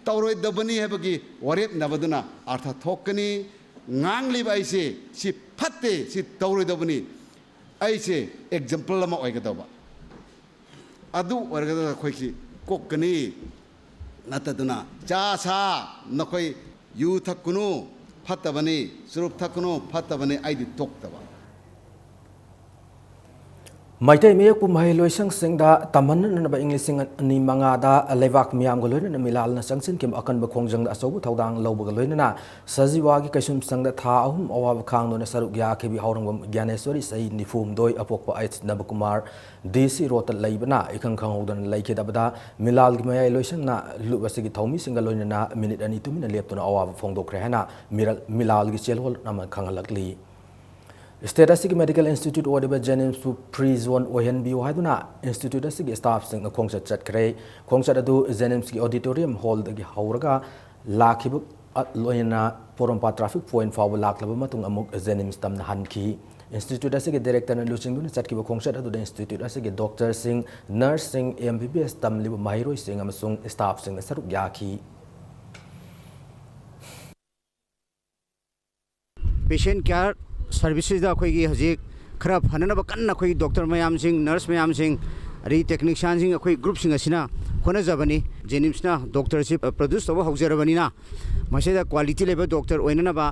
ꯇꯧꯔꯣꯏꯗꯕꯅꯤ ꯍꯥꯏꯕꯒꯤ ꯋꯥꯔꯦꯞꯅꯕꯗꯨꯅ ꯑꯥꯔꯊ ꯊꯣꯛꯀꯅꯤ꯫ ꯉꯥꯡꯂꯤꯕ ꯑꯩꯁꯦ ꯁꯤ ꯐꯠꯇꯦ, ꯁꯤ ꯇꯧꯔꯣꯏꯗꯕꯅꯤ, ꯑꯩꯁꯦ ꯑꯦꯛꯖꯥꯝꯄꯜ ꯑꯃ ꯑꯣꯏꯒꯗꯧꯕ꯫ ꯑꯗꯨ ꯑꯣꯏꯔꯒꯗ ꯑꯩꯈꯣꯏꯁꯤ ꯀꯣꯛꯀꯅꯤ꯫ ꯅꯠꯇꯗꯨꯅ ꯆꯥ ꯁꯥ ꯅꯈꯣꯏ ꯌꯨ ꯊꯛꯀꯅꯨ, ꯐꯠꯇꯕꯅꯤ, ꯆꯨꯔꯨꯞ ꯊꯛꯀꯅꯨ, ꯐꯠꯇꯕꯅꯤ, ꯑꯩꯗꯤ ꯇꯣꯛꯇꯕ꯫ ꯃꯩꯇꯩ ꯃꯌꯦꯛꯄꯨ ꯃꯍꯩꯂꯣꯏꯁꯪꯁꯤꯡꯗ ꯇꯝꯍꯟꯅꯅꯕ ꯏꯪ ꯂꯤꯁꯤꯡ ꯑꯅꯤ ꯃꯉꯥꯗ ꯂꯩꯕꯥꯛ ꯃꯤꯌꯥꯝꯒ ꯂꯣꯏꯅꯅ ꯃꯤꯂꯥꯜꯅ ꯆꯪꯁꯤꯟꯈꯤꯕ ꯑꯀꯟꯕ ꯈꯣꯡꯖꯪꯗ ꯑꯆꯧꯕ ꯊꯧꯗꯥꯡ ꯂꯧꯕꯒ ꯂꯣꯏꯅꯅ ꯁꯖꯤꯋꯥꯒꯤ ꯀꯩꯁꯨꯝꯁꯪꯗ ꯊꯥ ꯑꯍꯨꯝ ꯑꯋꯥꯕ ꯈꯥꯡꯗꯨꯅ ꯁꯔꯨꯛ ꯌꯥꯈꯤꯕꯤ ꯍꯧꯔꯝꯕꯝ ꯒ꯭ꯌꯥꯅꯦꯁ꯭ꯋꯔꯤ, ꯆꯍꯤ ꯅꯤꯐꯨ ꯍꯨꯝꯗꯣꯏ, ꯑꯄꯣꯛꯄ ꯑꯩꯆ ꯅꯕꯀꯨꯃꯥꯔ, ꯗꯤ ꯁꯤ ꯔꯣꯗꯇ ꯂꯩꯕꯅ ꯏꯈꯪ ꯈꯪꯍꯧꯗꯅ ꯂꯩꯈꯤꯗꯕꯗ ꯃꯤꯂꯥꯜꯒꯤ ꯃꯌꯥꯏꯂꯣꯏꯁꯪꯅ ꯂꯨꯞ ꯑꯁꯤꯒꯤ ꯊꯧꯃꯤꯁꯤꯡꯒ ꯂꯣꯏꯅꯅ ꯃꯤꯅꯤꯠ ꯑꯅꯤ ꯇꯨꯃꯤꯟꯅ ꯂꯦꯞꯇꯨꯅ ꯑꯋꯥꯕ ꯐꯣꯡꯗꯣꯛꯈ꯭ꯔꯦ ꯍꯥꯏꯅ ꯃꯤꯔ-, ꯃꯤꯂꯥꯜꯒꯤ ꯆꯦꯜꯍꯣꯜ ꯑꯃꯅ ꯈꯪꯍꯜꯂꯛꯂꯤ꯫ State ꯑꯁꯤꯒꯤ medical institute ꯑꯣꯏꯔꯤꯕ JNIMSꯄꯨ free zone ꯑꯣꯏꯍꯟꯕꯤꯌꯨ ꯍꯥꯏꯗꯨꯅ institute ꯑꯁꯤꯒꯤ staffꯁꯤꯡꯅ ꯈꯣꯡꯆꯠ ꯆꯠꯈ꯭ꯔꯦ꯫ ꯈꯣꯡꯆꯠ ꯑꯗꯨ JNIMSꯀꯤ auditorium hallꯗꯒꯤ ꯍꯧꯔꯒ ꯂꯥꯛꯈꯤꯕ, ꯑ, ꯂꯣꯏꯅꯅ ꯄꯣꯔꯣꯝꯄꯥꯠ traffic point ꯐꯥꯎꯕ ꯂꯥꯛꯂꯕ ꯃꯇꯨꯡ ꯑꯃꯨꯛ JNIMS ꯇꯝꯅ ꯍꯟꯈꯤ꯫ Institute ꯑꯁꯤꯒꯤ directorꯅ ꯂꯨꯆꯤꯡꯗꯨꯅ ꯆꯠꯈꯤꯕ ꯈꯣꯡꯆꯠ ꯑꯗꯨꯗ institute ꯑꯁꯤꯒꯤ doctorꯁꯤꯡ, nurseꯁꯤꯡ, MBBS ꯇꯝꯂꯤꯕ ꯃꯍꯩꯔꯣꯏꯁꯤꯡ ꯑꯃꯁꯨꯡ staffꯁꯤꯡꯅ ꯁꯔꯨꯛ ꯌꯥꯈꯤ꯫ Patient care servicesꯇ ꯑꯩꯈꯣꯏꯒꯤ ꯍꯧꯖꯤꯛ ꯈꯔ ꯐꯅꯅꯕ ꯀꯟꯅ ꯑꯩꯈꯣꯏꯒꯤ doctor ꯃꯌꯥꯝꯁꯤꯡ, nurse ꯃꯌꯥꯝꯁꯤꯡ, ꯑꯗꯒꯤ technicianꯁꯤꯡ, ꯑꯩꯈꯣꯏ groupꯁꯤꯡ ꯑꯁꯤꯅ ꯍꯣꯠꯅꯖꯕꯅꯤ꯫ JNIMSꯅ doctorꯁꯤ produce ꯇꯧꯕ ꯍꯧꯖꯔꯕꯅꯤꯅ, ꯃꯁꯤꯗ quality ꯂꯩꯕ doctor ꯑꯣꯏꯅꯅꯕ,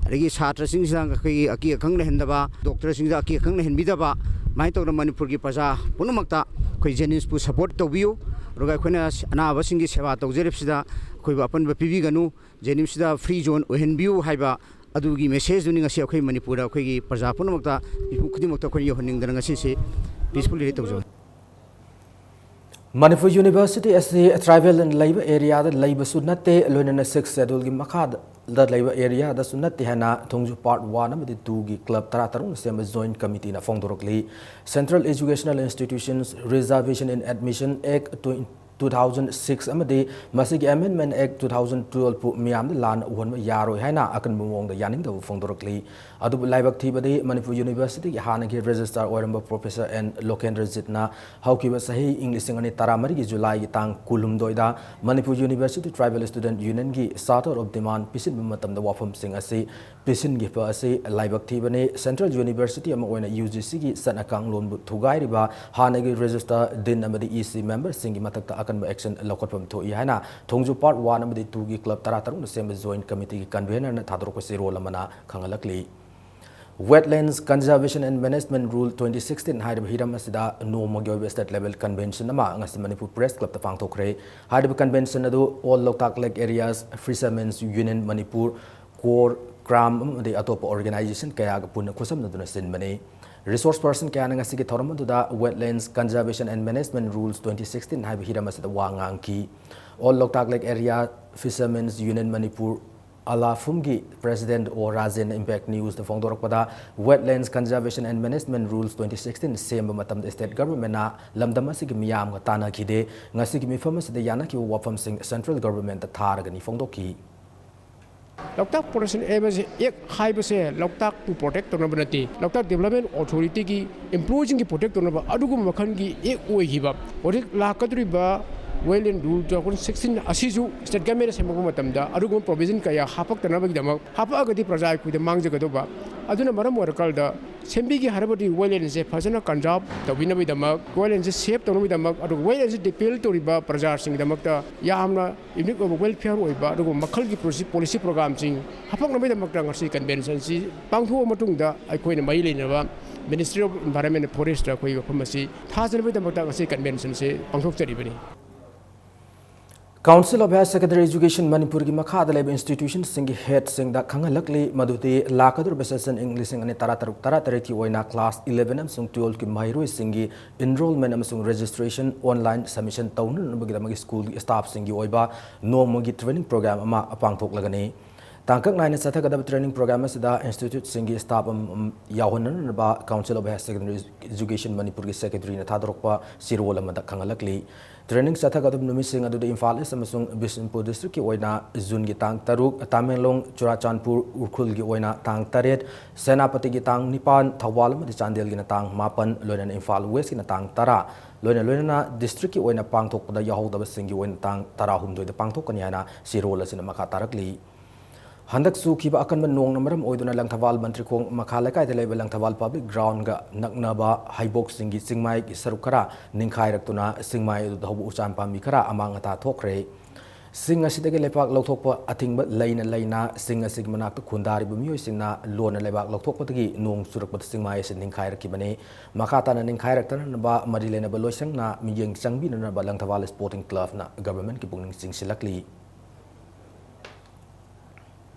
ꯑꯗꯒꯤ ꯁꯥꯇ꯭ꯔꯁꯤꯡꯁꯤꯗ ꯑꯩꯈꯣꯏꯒꯤ ꯑꯀꯤ ꯑꯈꯪ ꯂꯩꯍꯟꯗꯕ, doctorꯁꯤꯡꯗ ꯑꯀꯤ ꯑꯈꯪ ꯂꯩꯍꯟꯕꯤꯗꯕ, ꯑꯗꯨꯃꯥꯏꯅ ꯇꯧꯗꯅ ꯃꯅꯤꯄꯨꯔꯒꯤ ꯄ꯭ꯔꯖꯥ ꯄꯨꯝꯅꯃꯛꯇ ꯑꯩꯈꯣꯏ JNIMSꯄꯨ support ꯇꯧꯕꯤꯌꯨ꯫ ꯑꯗꯨꯒ ꯑꯩꯈꯣꯏꯅ ꯑꯅꯥꯕꯁꯤꯡꯒꯤ ꯁꯦꯕꯥ ꯇꯧꯖꯔꯤꯕꯁꯤꯗ ꯑꯩꯈꯣꯏꯕꯨ ꯑꯄꯟꯕ ꯄꯤꯕꯤꯒꯅꯨ꯫ JNIMSꯇ free zone ꯑꯣꯏꯍꯟꯕꯤꯌꯨ ꯍꯥꯏꯕ ꯑꯗꯨꯒꯤ messageꯗꯨꯅꯤ ꯉꯁꯤ ꯑꯩꯈꯣꯏ ꯃꯅꯤꯄꯨꯔꯗ ꯑꯩꯈꯣꯏꯒꯤ ꯄ꯭ꯔꯖꯥ ꯄꯨꯝꯅꯃꯛꯇ, ꯃꯤꯄꯨꯝ ꯈꯨꯗꯤꯡꯃꯛꯇ ꯑꯩꯈꯣꯏꯅ ꯌꯧꯍꯟꯅꯤꯡꯗꯅ ꯉꯁꯤꯁꯤ peacefully ꯇꯧꯖꯕꯅꯤ꯫ ꯃꯅꯤꯄꯨꯔ University ꯑꯁꯤ tribal ꯂꯩꯕ areaꯗ ꯂꯩꯕꯁꯨ ꯅꯠꯇꯦ, ꯂꯣꯏꯅꯅ Sixth Scheduleꯒꯤ ꯃꯈꯥꯗ ꯂꯩꯕ areaꯗꯁꯨ ꯅꯠꯇꯦ ꯍꯥꯏꯅ ꯊꯣꯡꯖꯨ Part one ꯑꯃꯗꯤ twoꯒꯤ club ꯇꯔꯥꯇꯔꯨꯛꯅ ꯁꯦꯝꯕ joint committeeꯅ ꯐꯣꯡꯗꯣꯔꯛꯂꯤ꯫ Central Educational Institutions Reservation in Admission Act two thousand six ꯑꯃꯗꯤ ꯃꯁꯤꯒꯤ Amendment Act two thousand twelveꯄꯨ ꯃꯤꯌꯥꯝꯗ ꯂꯥꯟꯅ ꯎꯍꯟꯕ ꯌꯥꯔꯣꯏ ꯍꯥꯏꯅ ꯑꯀꯟꯕ ꯃꯑꯣꯡꯗ ꯌꯥꯅꯤꯡꯗꯕ ꯐꯣꯡꯗꯣꯔꯛꯂꯤ꯫ ꯑꯗꯨꯕꯨ ꯂꯥꯏꯕꯛ ꯊꯤꯕꯗꯤ ꯃꯅꯤꯄꯨꯔ Universityꯒꯤ ꯍꯥꯟꯅꯒꯤ registrar ꯑꯣꯏꯔꯝꯕ Professor N ꯂꯣꯀꯦꯟꯗ꯭ꯔꯖꯤꯠꯅ ꯍꯧꯈꯤꯕ ꯆꯍꯤ ꯏꯪ ꯂꯤꯁꯤꯡ ꯑꯅꯤ ꯇꯔꯥꯃꯔꯤꯒꯤ Julyꯒꯤ ꯇꯥꯡ ꯀꯨꯟꯍꯨꯝꯗꯣꯏꯗ Manipur University Tribal Student Unionꯒꯤ Charter of Demand ꯄꯤꯁꯤꯟꯕ ꯃꯇꯝꯗ ꯋꯥꯐꯝꯁꯤꯡ ꯑꯁꯤ ꯄꯤꯁꯤꯟꯈꯤꯕ ꯑꯁꯤ ꯂꯥꯏꯕꯛ ꯊꯤꯕꯅꯤ꯫ Central University ꯑꯃ ꯑꯣꯏꯅ UGCꯒꯤ ꯆꯠꯅ ꯀꯥꯡꯂꯣꯟꯕꯨ ꯊꯨꯒꯥꯏꯔꯤꯕ ꯍꯥꯟꯅꯒꯤ registrar, dean ꯑꯃꯗꯤ EC memberꯁꯤꯡꯒꯤ ꯃꯊꯛꯇ ꯑꯀꯟꯕ action ꯂꯧꯈꯠꯐꯝ ꯊꯣꯛꯏ ꯍꯥꯏꯅ ꯊꯣꯡꯖꯨ Part one ꯑꯃꯗꯤ twoꯒꯤ club ꯇꯔꯥꯇꯔꯨꯛꯅ ꯁꯦꯝꯕ joint committeeꯒꯤ convenerꯅ ꯊꯥꯗꯣꯔꯛꯄ ꯆꯦꯔꯣꯜ ꯑꯃꯅ ꯈꯪꯍꯜꯂꯛꯂꯤ꯫ Wetlands Conservation and Management Rule twenty sixteen ꯍꯥꯏꯔꯤꯕ ꯍꯤꯔꯝ ꯑꯁꯤꯗ ꯅꯣꯡꯃꯒꯤ ꯑꯣꯏꯕ state level convention ꯑꯃ ꯉꯁꯤ ꯃꯅꯤꯄꯨꯔ Press Clubꯇ ꯄꯥꯡꯊꯣꯛꯈ꯭ꯔꯦ꯫ ꯍꯥꯏꯔꯤꯕ convention ꯑꯗꯨ All Loktak Lake Areas Fishermen's Union Manipur, core, CRAM ꯑꯃꯗꯤ ꯑꯇꯣꯞꯄ organization ꯀꯌꯥꯒ ꯄꯨꯟꯅ ꯈꯨꯠꯁꯝꯅꯗꯨꯅ ꯁꯤꯟꯕꯅꯤ꯫ Resource person ꯀꯌꯥꯅ ꯉꯁꯤꯒꯤ ꯊꯧꯔꯝ ꯑꯗꯨꯗ Wetlands Conservation and Management Rules twenty sixteen ꯍꯥꯏꯕ ꯍꯤꯔꯝ ꯑꯁꯤꯗ ꯋꯥ ꯉꯥꯡꯈꯤ꯫ All Loktak Lake Area Fishermen's Union Manipur, ꯑꯂꯥꯐꯨꯝꯒꯤ President ꯑꯣ ꯔꯥꯖꯦꯟꯅ Impact Newsꯇ ꯐꯣꯡꯗꯣꯔꯛꯄꯗ, Wetlands Conservation and Management Rules twenty sixteen ꯁꯦꯝꯕ ꯃꯇꯝꯗ state governmentꯅ ꯂꯝꯗꯝ ꯑꯁꯤꯒꯤ ꯃꯤꯌꯥꯝꯒ ꯇꯥꯟꯅꯈꯤꯗꯦ꯫ ꯉꯁꯤꯒꯤ ꯃꯤꯐꯝ ꯑꯁꯤꯗ ꯌꯥꯅꯈꯤꯕ ꯋꯥꯐꯝꯁꯤꯡ central governmentꯇ ꯊꯥꯔꯒꯅꯤ ꯐꯣꯡꯗꯣꯛꯈꯤ꯫ ꯂꯣꯛꯇꯥꯛ ꯄ꯭ꯔꯣꯇꯦꯛꯁꯟ ꯑꯦꯛ ꯍꯥꯏꯕꯁꯦ ꯂꯣꯛꯇꯥꯛꯄꯨ protect ꯇꯧꯅꯕ ꯅꯠꯇꯦ, ꯂꯣꯛꯇꯥꯛ development authorityꯒꯤ employeeꯁꯤꯡꯒꯤ protect ꯇꯧꯅꯕ ꯑꯗꯨꯒꯨꯝꯕ ꯃꯈꯜꯒꯤ act ꯑꯣꯏꯈꯤꯕ꯫ ꯍꯧꯖꯤꯛ ꯂꯥꯛꯀꯗꯧꯔꯤꯕ Wetland Rule two thousand sixteen ꯑꯁꯤꯁꯨ state governmentꯅ ꯁꯦꯝꯃꯛꯄ ꯃꯇꯝꯗ ꯑꯗꯨꯒꯨꯝꯕ provision ꯀꯌꯥ ꯍꯥꯞꯄꯛꯇꯅꯕꯒꯤꯗꯃꯛ, ꯍꯥꯞꯄꯛꯑꯒꯗꯤ ꯄ꯭ꯔꯖꯥ ꯑꯩꯈꯣꯏꯗ ꯃꯥꯡꯖꯒꯗꯧꯕ꯫ ꯑꯗꯨꯅ ꯃꯔꯝ ꯑꯣꯏꯔꯀꯥꯟꯗ ꯁꯦꯝꯕꯤꯒꯦ ꯍꯥꯏꯔꯕꯗꯤ wetlandꯁꯦ ꯐꯖꯅ conserve ꯇꯧꯕꯤꯅꯕꯒꯤꯗꯃꯛ, wetlandꯁꯦ save ꯇꯧꯅꯕꯒꯤꯗꯃꯛ, ꯑꯗꯨꯒ wetlandꯁꯦ depend ꯇꯧꯔꯤꯕ ꯄ꯭ꯔꯖꯥꯁꯤꯡꯒꯤꯗꯃꯛꯇ ꯌꯥꯝꯅ unique ꯑꯣꯏꯕ welfare ꯑꯣꯏꯕ ꯑꯗꯨꯒꯨꯝꯕ ꯃꯈꯜꯒꯤ policy programꯁꯤꯡ ꯍꯥꯄꯛꯅꯕꯒꯤꯗꯃꯛꯇ ꯉꯁꯤ conventionꯁꯤ ꯄꯥꯡꯊꯣꯛꯑ ꯃꯇꯨꯡꯗ ꯑꯩꯈꯣꯏꯅ ꯃꯔꯤ ꯂꯩꯅꯕ Ministry of Environment and Forestꯇ ꯑꯩꯈꯣꯏ ꯋꯥꯐꯝ ꯑꯁꯤ ꯊꯥꯖꯅꯕꯒꯤꯗꯃꯛꯇ ꯉꯁꯤ conventionꯁꯤ ꯄꯥꯡꯊꯣꯛꯆꯔꯤꯕꯅꯤ꯫ Council of Higher Secondary Education ꯃꯅꯤꯄꯨꯔꯒꯤ ꯃꯈꯥꯗ ꯂꯩꯕ institutionꯁꯤꯡꯒꯤ headꯁꯤꯡꯗ ꯈꯪꯍꯜꯂꯛꯂꯤ ꯃꯗꯨꯗꯤ ꯂꯥꯛꯀꯗꯧꯔꯤꯕ session ꯏꯪ ꯂꯤꯁꯤꯡ ꯑꯅꯤ ꯇꯔꯥꯇꯔꯨꯛ ꯇꯔꯥꯇꯔꯦꯠꯀꯤ ꯑꯣꯏꯅ class eleven ꯑꯃꯁꯨꯡ twelveꯀꯤ ꯃꯍꯩꯔꯣꯏꯁꯤꯡꯒꯤ enrollment ꯑꯃꯁꯨꯡ registration online submission ꯇꯧꯅꯅꯕꯒꯤꯗꯃꯛ schoolꯒꯤ staffꯁꯤꯡꯒꯤ ꯑꯣꯏꯕ ꯅꯣꯡꯃꯒꯤ training program ꯑꯃ ꯄꯥꯡꯊꯣꯛꯂꯒꯅꯤ꯫ ꯇꯥꯡꯀꯛ ꯅꯥꯏꯅ ꯆꯠꯊꯒꯗꯕ training program ꯑꯁꯤꯗ instituteꯁꯤꯡꯒꯤ staff ꯑꯃ ꯌꯥꯎꯍꯟꯅꯅꯕ Council of Higher Secondary Education ꯃꯅꯤꯄꯨꯔꯒꯤ secretaryꯅ ꯊꯥꯗꯣꯔꯛꯄ ꯆꯦꯔꯣꯜ ꯑꯃꯗ ꯈꯪꯍꯜꯂꯛꯂꯤ꯫ Training ꯆꯠꯊꯒꯗꯕ ꯅꯨꯃꯤꯠꯁꯤꯡ ꯑꯗꯨꯗꯤ ꯏꯝꯐꯥꯜ East ꯑꯃꯁꯨꯡ ꯕꯤꯁꯅꯨꯄꯨꯔ districtꯀꯤ ꯑꯣꯏꯅ Juneꯒꯤ ꯇꯥꯡ ꯇꯔꯨꯛ, ꯇꯥꯃꯦꯡꯂꯣꯡ, ꯆꯨꯔꯥꯆꯥꯟꯄꯨꯔ, ꯎꯈ꯭ꯔꯨꯜꯒꯤ ꯑꯣꯏꯅ ꯇꯥꯡ ꯇꯔꯦꯠ, ꯁꯦꯅꯥꯄꯇꯤꯒꯤ ꯇꯥꯡ ꯅꯤꯄꯥꯟ, ꯊꯧꯕꯥꯜ ꯑꯃꯗꯤ ꯆꯥꯟꯗꯦꯜꯒꯤꯅ ꯇꯥꯡ ꯃꯥꯄꯟ, ꯂꯣꯏꯅꯅ ꯏꯝꯐꯥꯜ Westꯀꯤꯅ ꯇꯥꯡ ꯇꯔꯥ, ꯂꯣꯏꯅ ꯂꯣꯏꯅꯅ districtꯀꯤ ꯑꯣꯏꯅ ꯄꯥꯡꯊꯣꯛꯄꯗ ꯌꯥꯎꯍꯧꯗꯕꯁꯤꯡꯒꯤ ꯑꯣꯏꯅ ꯇꯥꯡ ꯇꯔꯥꯍꯨꯝꯗꯣꯏꯗ ꯄꯥꯡꯊꯣꯛꯀꯅꯤ ꯍꯥꯏꯅ ꯆꯦꯔꯣꯜ ꯑꯁꯤꯅ ꯃꯈꯥ ꯇꯥꯔꯛꯂꯤ꯫ ꯍꯟꯗꯛ ꯆꯨꯈꯤꯕ ꯑꯀꯟꯕ ꯅꯣꯡꯅ ꯃꯔꯝ ꯑꯣꯏꯗꯨꯅ ꯂꯪꯊꯕꯥꯜ ꯃꯟꯇ꯭ꯔꯤꯈꯣꯡ ꯃꯈꯥ ꯂꯩꯀꯥꯏꯗ ꯂꯩꯕ ꯂꯪꯊꯕꯥꯜ public groundꯒ ꯅꯛꯅꯕ ꯍꯩꯕꯣꯛꯁꯤꯡꯒꯤ ꯆꯤꯡꯃꯥꯏꯒꯤ ꯁꯔꯨꯛ ꯈꯔ ꯅꯤꯡꯈꯥꯏꯔꯛꯇꯨꯅ ꯆꯤꯡꯃꯥꯏ ꯑꯗꯨꯗ ꯍꯧꯕ ꯎꯆꯥꯟ ꯄꯥꯝꯕꯤ ꯈꯔ ꯑꯃꯥꯡ ꯑꯇꯥ ꯊꯣꯛꯈ꯭ꯔꯦ꯫ ꯆꯤꯡ ꯑꯁꯤꯗꯒꯤ ꯂꯩꯕꯥꯛ ꯂꯧꯊꯣꯛꯄ ꯑꯊꯤꯡꯕ ꯂꯩꯅ ꯂꯩꯅ ꯆꯤꯡ ꯑꯁꯤꯒꯤ ꯃꯅꯥꯛꯇ ꯈꯨꯟꯗꯥꯔꯤꯕ ꯃꯤꯑꯣꯏꯁꯤꯡꯅ ꯂꯣꯟꯅ ꯂꯩꯕꯥꯛ ꯂꯧꯊꯣꯛꯄꯗꯒꯤ ꯅꯣꯡ ꯆꯨꯔꯛꯄꯗ ꯆꯤꯡꯃꯥꯏ ꯑꯁꯤ ꯅꯤꯡꯈꯥꯏꯔꯛꯈꯤꯕꯅꯤ꯫ ꯃꯈꯥ ꯇꯥꯅ ꯅꯤꯡꯈꯥꯏꯔꯛꯇꯅꯅꯕ ꯃꯔꯤ ꯂꯩꯅꯕ ꯂꯣꯏꯁꯪꯅ ꯃꯤꯠꯌꯦꯡ ꯆꯪꯕꯤꯅꯅꯕ ꯂꯪꯊꯕꯥꯜ ꯁ꯭ꯄꯣꯔꯇꯤꯡ ꯀ꯭ꯂꯕꯅ ꯒꯚꯔꯟꯃꯦꯟꯠꯀꯤ ꯄꯨꯛꯅꯤꯡ ꯆꯤꯡꯁꯤꯜꯂꯛꯂꯤ꯫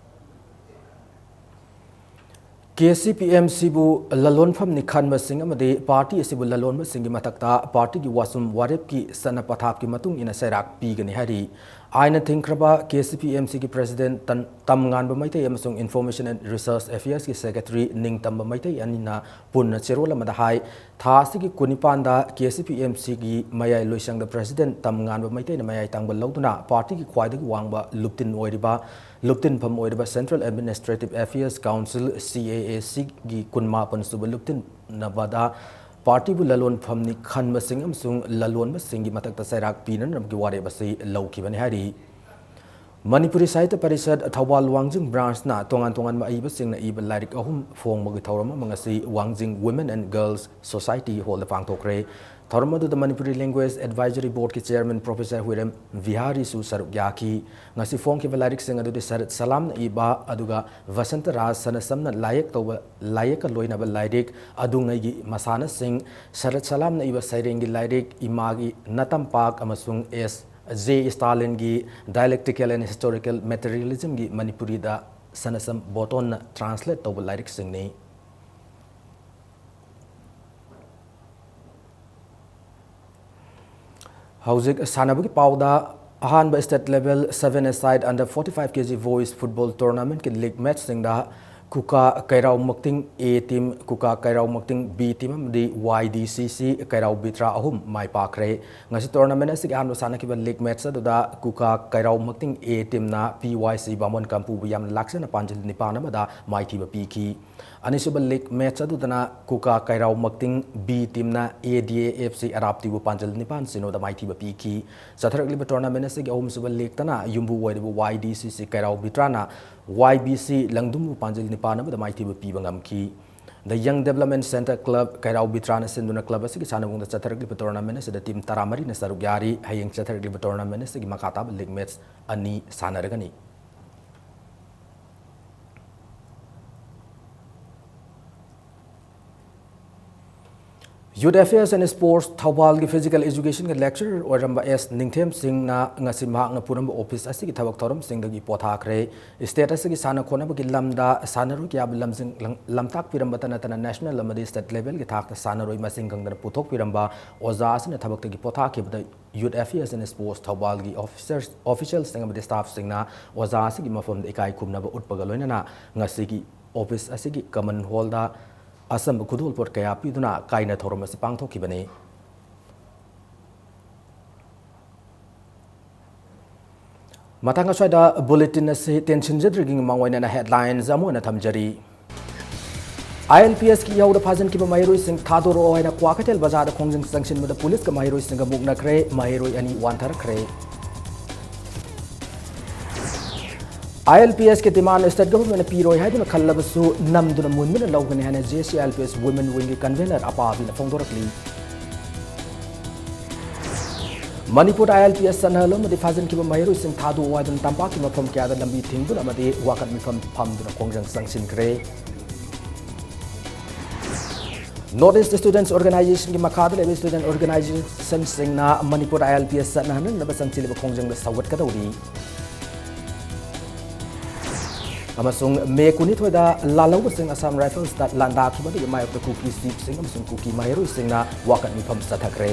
ꯀꯦ ꯁꯤ ꯄꯤ ꯑꯦꯝ ꯁꯤꯕꯨ ꯂꯂꯣꯟꯐꯝꯅꯤ ꯈꯟꯕꯁꯤꯡ ꯑꯃꯗꯤ ꯄꯥꯔꯇꯤ ꯑꯁꯤꯕꯨ ꯂꯂꯣꯟꯕꯁꯤꯡꯒꯤ ꯃꯊꯛꯇ ꯄꯥꯔꯇꯤꯒꯤ ꯋꯥꯁꯨꯝ ꯋꯥꯔꯦꯞꯀꯤ ꯆꯠꯅ ꯄꯊꯥꯞꯀꯤ ꯃꯇꯨꯡ ꯏꯟꯅ ꯆꯩꯔꯥꯛ ꯄꯤꯒꯅꯤ ꯍꯥꯏꯔꯤ꯫ ꯑꯥꯏꯟꯅ ꯊꯤꯡꯈ꯭ꯔꯕ ꯀꯦ ꯁꯤ ꯄꯤ ꯑꯦꯝ ꯁꯤꯒꯤ ꯄ꯭ꯔꯦꯁꯤꯗꯦꯟꯠ ꯇꯟ-, ꯇꯝꯉꯥꯟꯕ ꯃꯩꯇꯩ ꯑꯃꯁꯨꯡ ꯏꯟꯐꯣꯔꯃꯦꯁꯟ ꯑꯦꯟ ꯔꯤꯁꯔꯁ ꯑꯦꯐꯤꯌꯔꯁꯀꯤ ꯁꯦꯀ꯭ꯔꯦꯇꯔꯤ ꯅꯤꯡꯇꯝꯕ ꯃꯩꯇꯩ ꯑꯅꯤꯅ ꯄꯨꯟꯅ ꯆꯦꯔꯣꯜ ꯑꯃꯗ ꯍꯥꯏ, ꯊꯥ ꯑꯁꯤꯒꯤ ꯀꯨꯟꯅꯤꯄꯥꯟꯗ ꯀꯦ ꯁꯤ ꯄꯤ ꯑꯦꯝ ꯁꯤꯒꯤ ꯃꯌꯥꯏ ꯂꯣꯏꯁꯪꯗ ꯄ꯭ꯔꯦꯁꯤꯗꯦꯟꯠ ꯇꯝꯉꯥꯟꯕ ꯃꯩꯇꯩꯅ ꯃꯌꯥꯏ ꯇꯥꯡꯕ ꯂꯧꯗꯨꯅ ꯄꯥꯔꯇꯤꯒꯤ ꯈ꯭ꯋꯥꯏꯗꯒꯤ ꯋꯥꯡꯕ ꯂꯨꯞꯇꯤꯟ ꯑꯣꯏꯔꯤꯕ, ꯂꯨꯞꯇꯤꯟꯐꯝ ꯑꯣꯏꯔꯤꯕ Central Administrative Affairs Council, C A A C ꯒꯤ ꯀꯨꯟꯃꯥꯄꯟ ꯁꯨꯕ ꯂꯨꯞꯇꯤꯟꯅꯕꯗ ꯄꯥꯔꯇꯤꯕꯨ ꯂꯂꯣꯟꯐꯝꯅꯤ ꯈꯟꯕꯁꯤꯡ ꯑꯃꯁꯨꯡ ꯂꯂꯣꯟꯕꯁꯤꯡꯒꯤ ꯃꯊꯛꯇ ꯆꯩꯔꯥꯛ ꯄꯤꯅꯅꯕꯒꯤ ꯋꯥꯔꯦꯞ ꯑꯁꯤ ꯂꯧꯈꯤꯕꯅꯤ ꯍꯥꯏꯔꯤ꯫ ꯃꯅꯤꯄꯨꯔꯤ ꯁꯥꯍꯤꯇ꯭ꯌ ꯄꯔꯤꯁꯠ ꯊꯧꯕꯥꯜ ꯋꯥꯡꯖꯤꯡ ꯕ꯭ꯔꯥꯟꯁꯅ ꯇꯣꯉꯥꯟ ꯇꯣꯉꯥꯟꯕ ꯑꯏꯕꯁꯤꯡꯅ ꯏꯕ ꯂꯥꯏꯔꯤꯛ ꯑꯍꯨꯝ ꯐꯣꯡꯕꯒꯤ ꯊꯧꯔꯝ ꯑꯃ ꯉꯁꯤ ꯋꯥꯡꯖꯤꯡ Women and Girls Society ꯍꯣꯜꯗ ꯄꯥꯡꯊꯣꯛꯈ꯭ꯔꯦ꯫ ꯊꯧꯔꯝ ꯑꯗꯨꯗ ꯃꯅꯤꯄꯨꯔꯤ ꯂꯦꯡꯒ꯭ꯋꯦꯖ ꯑꯦꯗꯚꯥꯏꯖꯔꯤ ꯕꯣꯔꯗꯀꯤ ꯆꯦꯌꯔꯃꯦꯟ ꯄ꯭ꯔꯣꯐꯦꯁꯔ ꯍꯨꯏꯔꯦꯝ ꯕꯤꯍꯥꯔꯤꯁꯨ ꯁꯔꯨꯛ ꯌꯥꯈꯤ꯫ ꯉꯁꯤ ꯐꯣꯡꯈꯤꯕ ꯂꯥꯏꯔꯤꯛꯁꯤꯡ ꯑꯗꯨꯗꯤ ꯁꯔꯠ ꯁꯂꯥꯝꯅ ꯏꯕ, ꯑꯗꯨꯒ ꯚꯁꯟꯇ ꯔꯥꯖ ꯁꯅꯁꯝꯅ ꯂꯥꯏꯌꯦꯛ ꯇꯧꯕ, ꯂꯥꯏꯌꯦꯛꯀ ꯂꯣꯏꯅꯕ ꯂꯥꯏꯔꯤꯛ ꯑꯗꯨꯉꯩꯒꯤ ꯃꯁꯥꯟꯅꯁꯤꯡ, ꯁꯔꯠ ꯁꯂꯥꯝꯅ ꯏꯕ ꯁꯩꯔꯦꯡꯒꯤ ꯂꯥꯏꯔꯤꯛ ꯏꯃꯥꯒꯤ ꯅꯇꯝꯄꯥꯛ ꯑꯃꯁꯨꯡ ꯑꯦꯁ ꯖꯦ ꯁ꯭ꯇꯥꯂꯤꯟꯒꯤ Dialectical and Historical Materialismꯒꯤ ꯃꯅꯤꯄꯨꯔꯤꯗ ꯁꯅꯁꯝ ꯕꯣꯇꯣꯟꯅ translate ꯇꯧꯕ ꯂꯥꯏꯔꯤꯛꯁꯤꯡꯅꯤ꯫ ꯍꯧꯖꯤꯛ ꯁꯥꯟꯅꯕꯒꯤ ꯄꯥꯎꯗ, ꯑꯍꯥꯟꯕ state level seven aside under forty five K G boys football tournamentꯀꯤ league matchꯁꯤꯡꯗ ꯀꯨꯀꯥ ꯀꯩꯔꯥꯎ ꯃꯛꯇꯤꯡ A team, ꯀꯨꯀꯥ ꯀꯩꯔꯥꯎ ꯃꯛꯇꯤꯡ B team ꯑꯃꯗꯤ Y D C C ꯀꯩꯔꯥꯎ ꯕꯤꯇ꯭ꯔꯥ ꯑꯍꯨꯝ ꯃꯥꯏ ꯄꯥꯛꯈ꯭ꯔꯦ꯫ ꯉꯁꯤ tournament ꯑꯁꯤꯒꯤ ꯑꯍꯥꯟꯕ ꯁꯥꯟꯅꯈꯤꯕ league match ꯑꯗꯨꯗ ꯀꯨꯀꯥ ꯀꯩꯔꯥꯎ ꯃꯛꯇꯤꯡ A teamꯅ P Y C ꯕꯥꯃꯣꯟ ꯀꯝꯄꯨꯕꯨ ꯌꯥꯝꯅ ꯂꯥꯛꯆꯅ ꯄꯥꯟꯖꯤꯜ ꯅꯤꯄꯥꯟ ꯑꯃꯗ ꯃꯥꯏꯊꯤꯕ ꯄꯤꯈꯤ꯫ ꯑꯅꯤꯁꯨꯕ league match ꯑꯗꯨꯗꯅ ꯀꯨꯀꯥ ꯀꯩꯔꯥꯎ ꯃꯛꯇꯤꯡ B teamꯅ A D A F C ꯑꯔꯥꯞꯇꯤꯕꯨ ꯄꯥꯟꯖꯤꯜ ꯅꯤꯄꯥꯟ ꯁꯤꯅꯣꯗ ꯃꯥꯏꯊꯤꯕ ꯄꯤꯈꯤ꯫ ꯆꯠꯊꯔꯛꯂꯤꯕ tournament ꯑꯁꯤꯒꯤ ꯑꯍꯨꯝꯁꯨꯕ legꯇꯅ ꯌꯨꯝꯕꯨ ꯑꯣꯏꯔꯤꯕ Y D C C ꯀꯩꯔꯥꯎ ꯕꯤꯇ꯭ꯔꯥꯅ Y B C ꯂꯪꯗꯨꯝꯕꯨ ꯄꯥꯟꯖꯤꯜ ꯅꯤꯄꯥꯟ ꯑꯃꯗ ꯃꯥꯏꯊꯤꯕ ꯄꯤꯕ ꯉꯝꯈꯤ꯫ The Young Development Centre Club, ꯀꯩꯔꯥꯎ ꯕꯤꯇ꯭ꯔꯥꯅ ꯁꯤꯟꯗꯨꯅ club ꯑꯁꯤꯒꯤ ꯁꯥꯟꯅꯕꯨꯡꯗ ꯆꯠꯊꯔꯛꯂꯤꯕ tournament ꯑꯁꯤꯗ team ꯇꯔꯥꯃꯔꯤꯅ ꯁꯔꯨꯛ ꯌꯥꯔꯤ꯫ ꯍꯌꯦꯡ ꯆꯠꯊꯔꯛꯂꯤꯕ tournament ꯑꯁꯤꯒꯤ ꯃꯈꯥ ꯇꯥꯕ league match ꯑꯅꯤ ꯁꯥꯟꯅꯔꯒꯅꯤ꯫ Youth Affairs and Sports ꯊꯧꯕꯥꯜꯒꯤ physical educationꯒꯤ lecturer ꯑꯣꯏꯔꯝꯕ ꯑꯦꯁ ꯅꯤꯡꯊꯦꯝ ꯁꯤꯡꯅ ꯉꯁꯤ ꯃꯍꯥꯛꯅ ꯄꯨꯔꯝꯕ office ꯑꯁꯤꯒꯤ ꯊꯕꯛ ꯊꯧꯔꯝꯁꯤꯡꯗꯒꯤ ꯄꯣꯊꯥꯈ꯭ꯔꯦ꯫ State ꯑꯁꯤꯒꯤ ꯁꯥꯟꯅ ꯈꯣꯠꯅꯕꯒꯤ ꯂꯝꯗ ꯁꯥꯟꯅꯔꯣꯏ ꯀꯌꯥꯕꯨ ꯂꯝꯖꯤꯡ-, ꯂꯝ-, ꯂꯝꯇꯥꯛꯄꯤꯔꯝꯕꯇ ꯅꯠꯇꯅ national ꯑꯃꯗꯤ state levelꯒꯤ ꯊꯥꯛꯇ ꯁꯥꯟꯅꯔꯣꯏ ꯃꯁꯤꯡ ꯈꯪꯗꯅ ꯄꯨꯊꯣꯛꯄꯤꯔꯝꯕ ꯑꯣꯖꯥ ꯑꯁꯤꯅ ꯊꯕꯛꯇꯒꯤ ꯄꯣꯊꯥꯈꯤꯕꯗ Youth Affairs and Sports ꯊꯧꯕꯥꯜꯒꯤ officers, officialꯁꯤꯡ ꯑꯃꯗꯤ staffꯁꯤꯡꯅ ꯑꯣꯖꯥ ꯑꯁꯤꯒꯤ ꯃꯐꯝꯗ ꯏꯀꯥꯏ ꯈꯨꯝꯅꯕ ꯎꯠꯄꯒ ꯂꯣꯏꯅꯅ ꯉꯁꯤꯒꯤ office ꯑꯁꯤꯒꯤ common hallꯗ ꯑꯆꯝꯕ ꯈꯨꯗꯣꯜꯄꯣꯠ ꯀꯌꯥ ꯄꯤꯗꯨꯅ ꯀꯥꯏꯅ ꯊꯧꯔꯝ ꯑꯁꯤ ꯄꯥꯡꯊꯣꯛꯈꯤꯕꯅꯤ꯫ ꯃꯊꯪ ꯑꯁ꯭ꯋꯥꯏꯗ bulletin ꯑꯁꯤ ꯇꯦꯟꯁꯤꯟꯖꯗ꯭ꯔꯤꯉꯩ ꯃꯃꯥꯡ ꯑꯣꯏꯅ headlines ꯑꯃꯨꯛ ꯍꯟꯅ ꯊꯝꯖꯔꯤ꯫ ILPSꯀꯤ ꯏꯍꯧꯗ ꯐꯥꯖꯤꯟꯈꯤꯕ ꯃꯍꯩꯔꯣꯏꯁꯤꯡ ꯊꯥꯗꯣꯔꯛꯑꯣ ꯍꯥꯏꯅ ꯀ꯭ꯋꯥꯀꯩꯊꯦꯜ ꯕꯖꯥꯔꯗ ꯈꯣꯡꯖꯪ ꯆꯪꯁꯤꯟꯕꯗ ꯄꯨꯂꯤꯁꯀ ꯃꯍꯩꯔꯣꯏꯁꯤꯡꯒ ꯃꯨꯛꯅꯈ꯭ꯔꯦ, ꯃꯍꯩꯔꯣꯏ ꯑꯅꯤ ꯋꯥꯟꯊꯔꯛꯈ꯭ꯔꯦ꯫ ILPSꯀꯤ demand state governmentꯅ ꯄꯤꯔꯣꯏ ꯍꯥꯏꯗꯨꯅ ꯈꯜꯂꯕꯁꯨ ꯅꯝꯗꯨꯅ ꯃꯨꯟꯗꯨꯅ ꯂꯧꯒꯅꯤ ꯍꯥꯏꯅ JAC ILPS Women Wingꯒꯤ convener ꯑꯄꯥꯕꯤꯅ ꯐꯣꯡꯗꯣꯔꯛꯂꯤ꯫ ꯃꯅꯤꯄꯨꯔꯗ ILPS ꯆꯠꯅꯍꯜꯂꯨ ꯑꯃꯗꯤ ꯐꯥꯖꯤꯟꯈꯤꯕ ꯃꯍꯩꯔꯣꯏꯁꯤꯡ ꯊꯥꯗꯣꯛꯑꯣ ꯍꯥꯏꯗꯨꯅ ꯇꯝꯄꯥꯛꯀꯤ ꯃꯐꯝ ꯀꯌꯥꯗ ꯂꯝꯕꯤ ꯊꯤꯡꯗꯨꯅ ꯑꯃꯗꯤ ꯋꯥꯀꯠ ꯃꯤꯐꯝ ꯐꯝꯗꯨꯅ ꯈꯣꯡꯖꯪ ꯆꯪꯁꯤꯟꯈ꯭ꯔꯦ꯫ North East Students Organizationꯒꯤ ꯃꯈꯥꯗ ꯂꯩꯕ student organizationꯁꯤꯡꯅ ꯃꯅꯤꯄꯨꯔ ILPS ꯆꯠꯅꯍꯟꯅꯕ ꯆꯪꯁꯤꯜꯂꯤꯕ ꯈꯣꯡꯖꯪꯗ ꯁꯧꯒꯠꯀꯗꯧꯔꯤ꯫ ꯑꯃꯁꯨꯡ ꯃꯦ ꯀꯨꯟꯅꯤꯊꯣꯏꯗ ꯂꯥꯜꯍꯧꯕꯁꯤꯡ Assam Riflesꯇ ꯂꯥꯟꯗꯥꯈꯤꯕꯗꯨꯒꯤ ꯃꯥꯌꯣꯛꯇ ꯀꯨꯀꯤ chiefꯁꯤꯡ ꯑꯃꯁꯨꯡ ꯀꯨꯀꯤ ꯃꯍꯩꯔꯣꯏꯁꯤꯡꯅ ꯋꯥꯀꯠ ꯃꯤꯐꯝ ꯆꯠꯊꯈ꯭ꯔꯦ꯫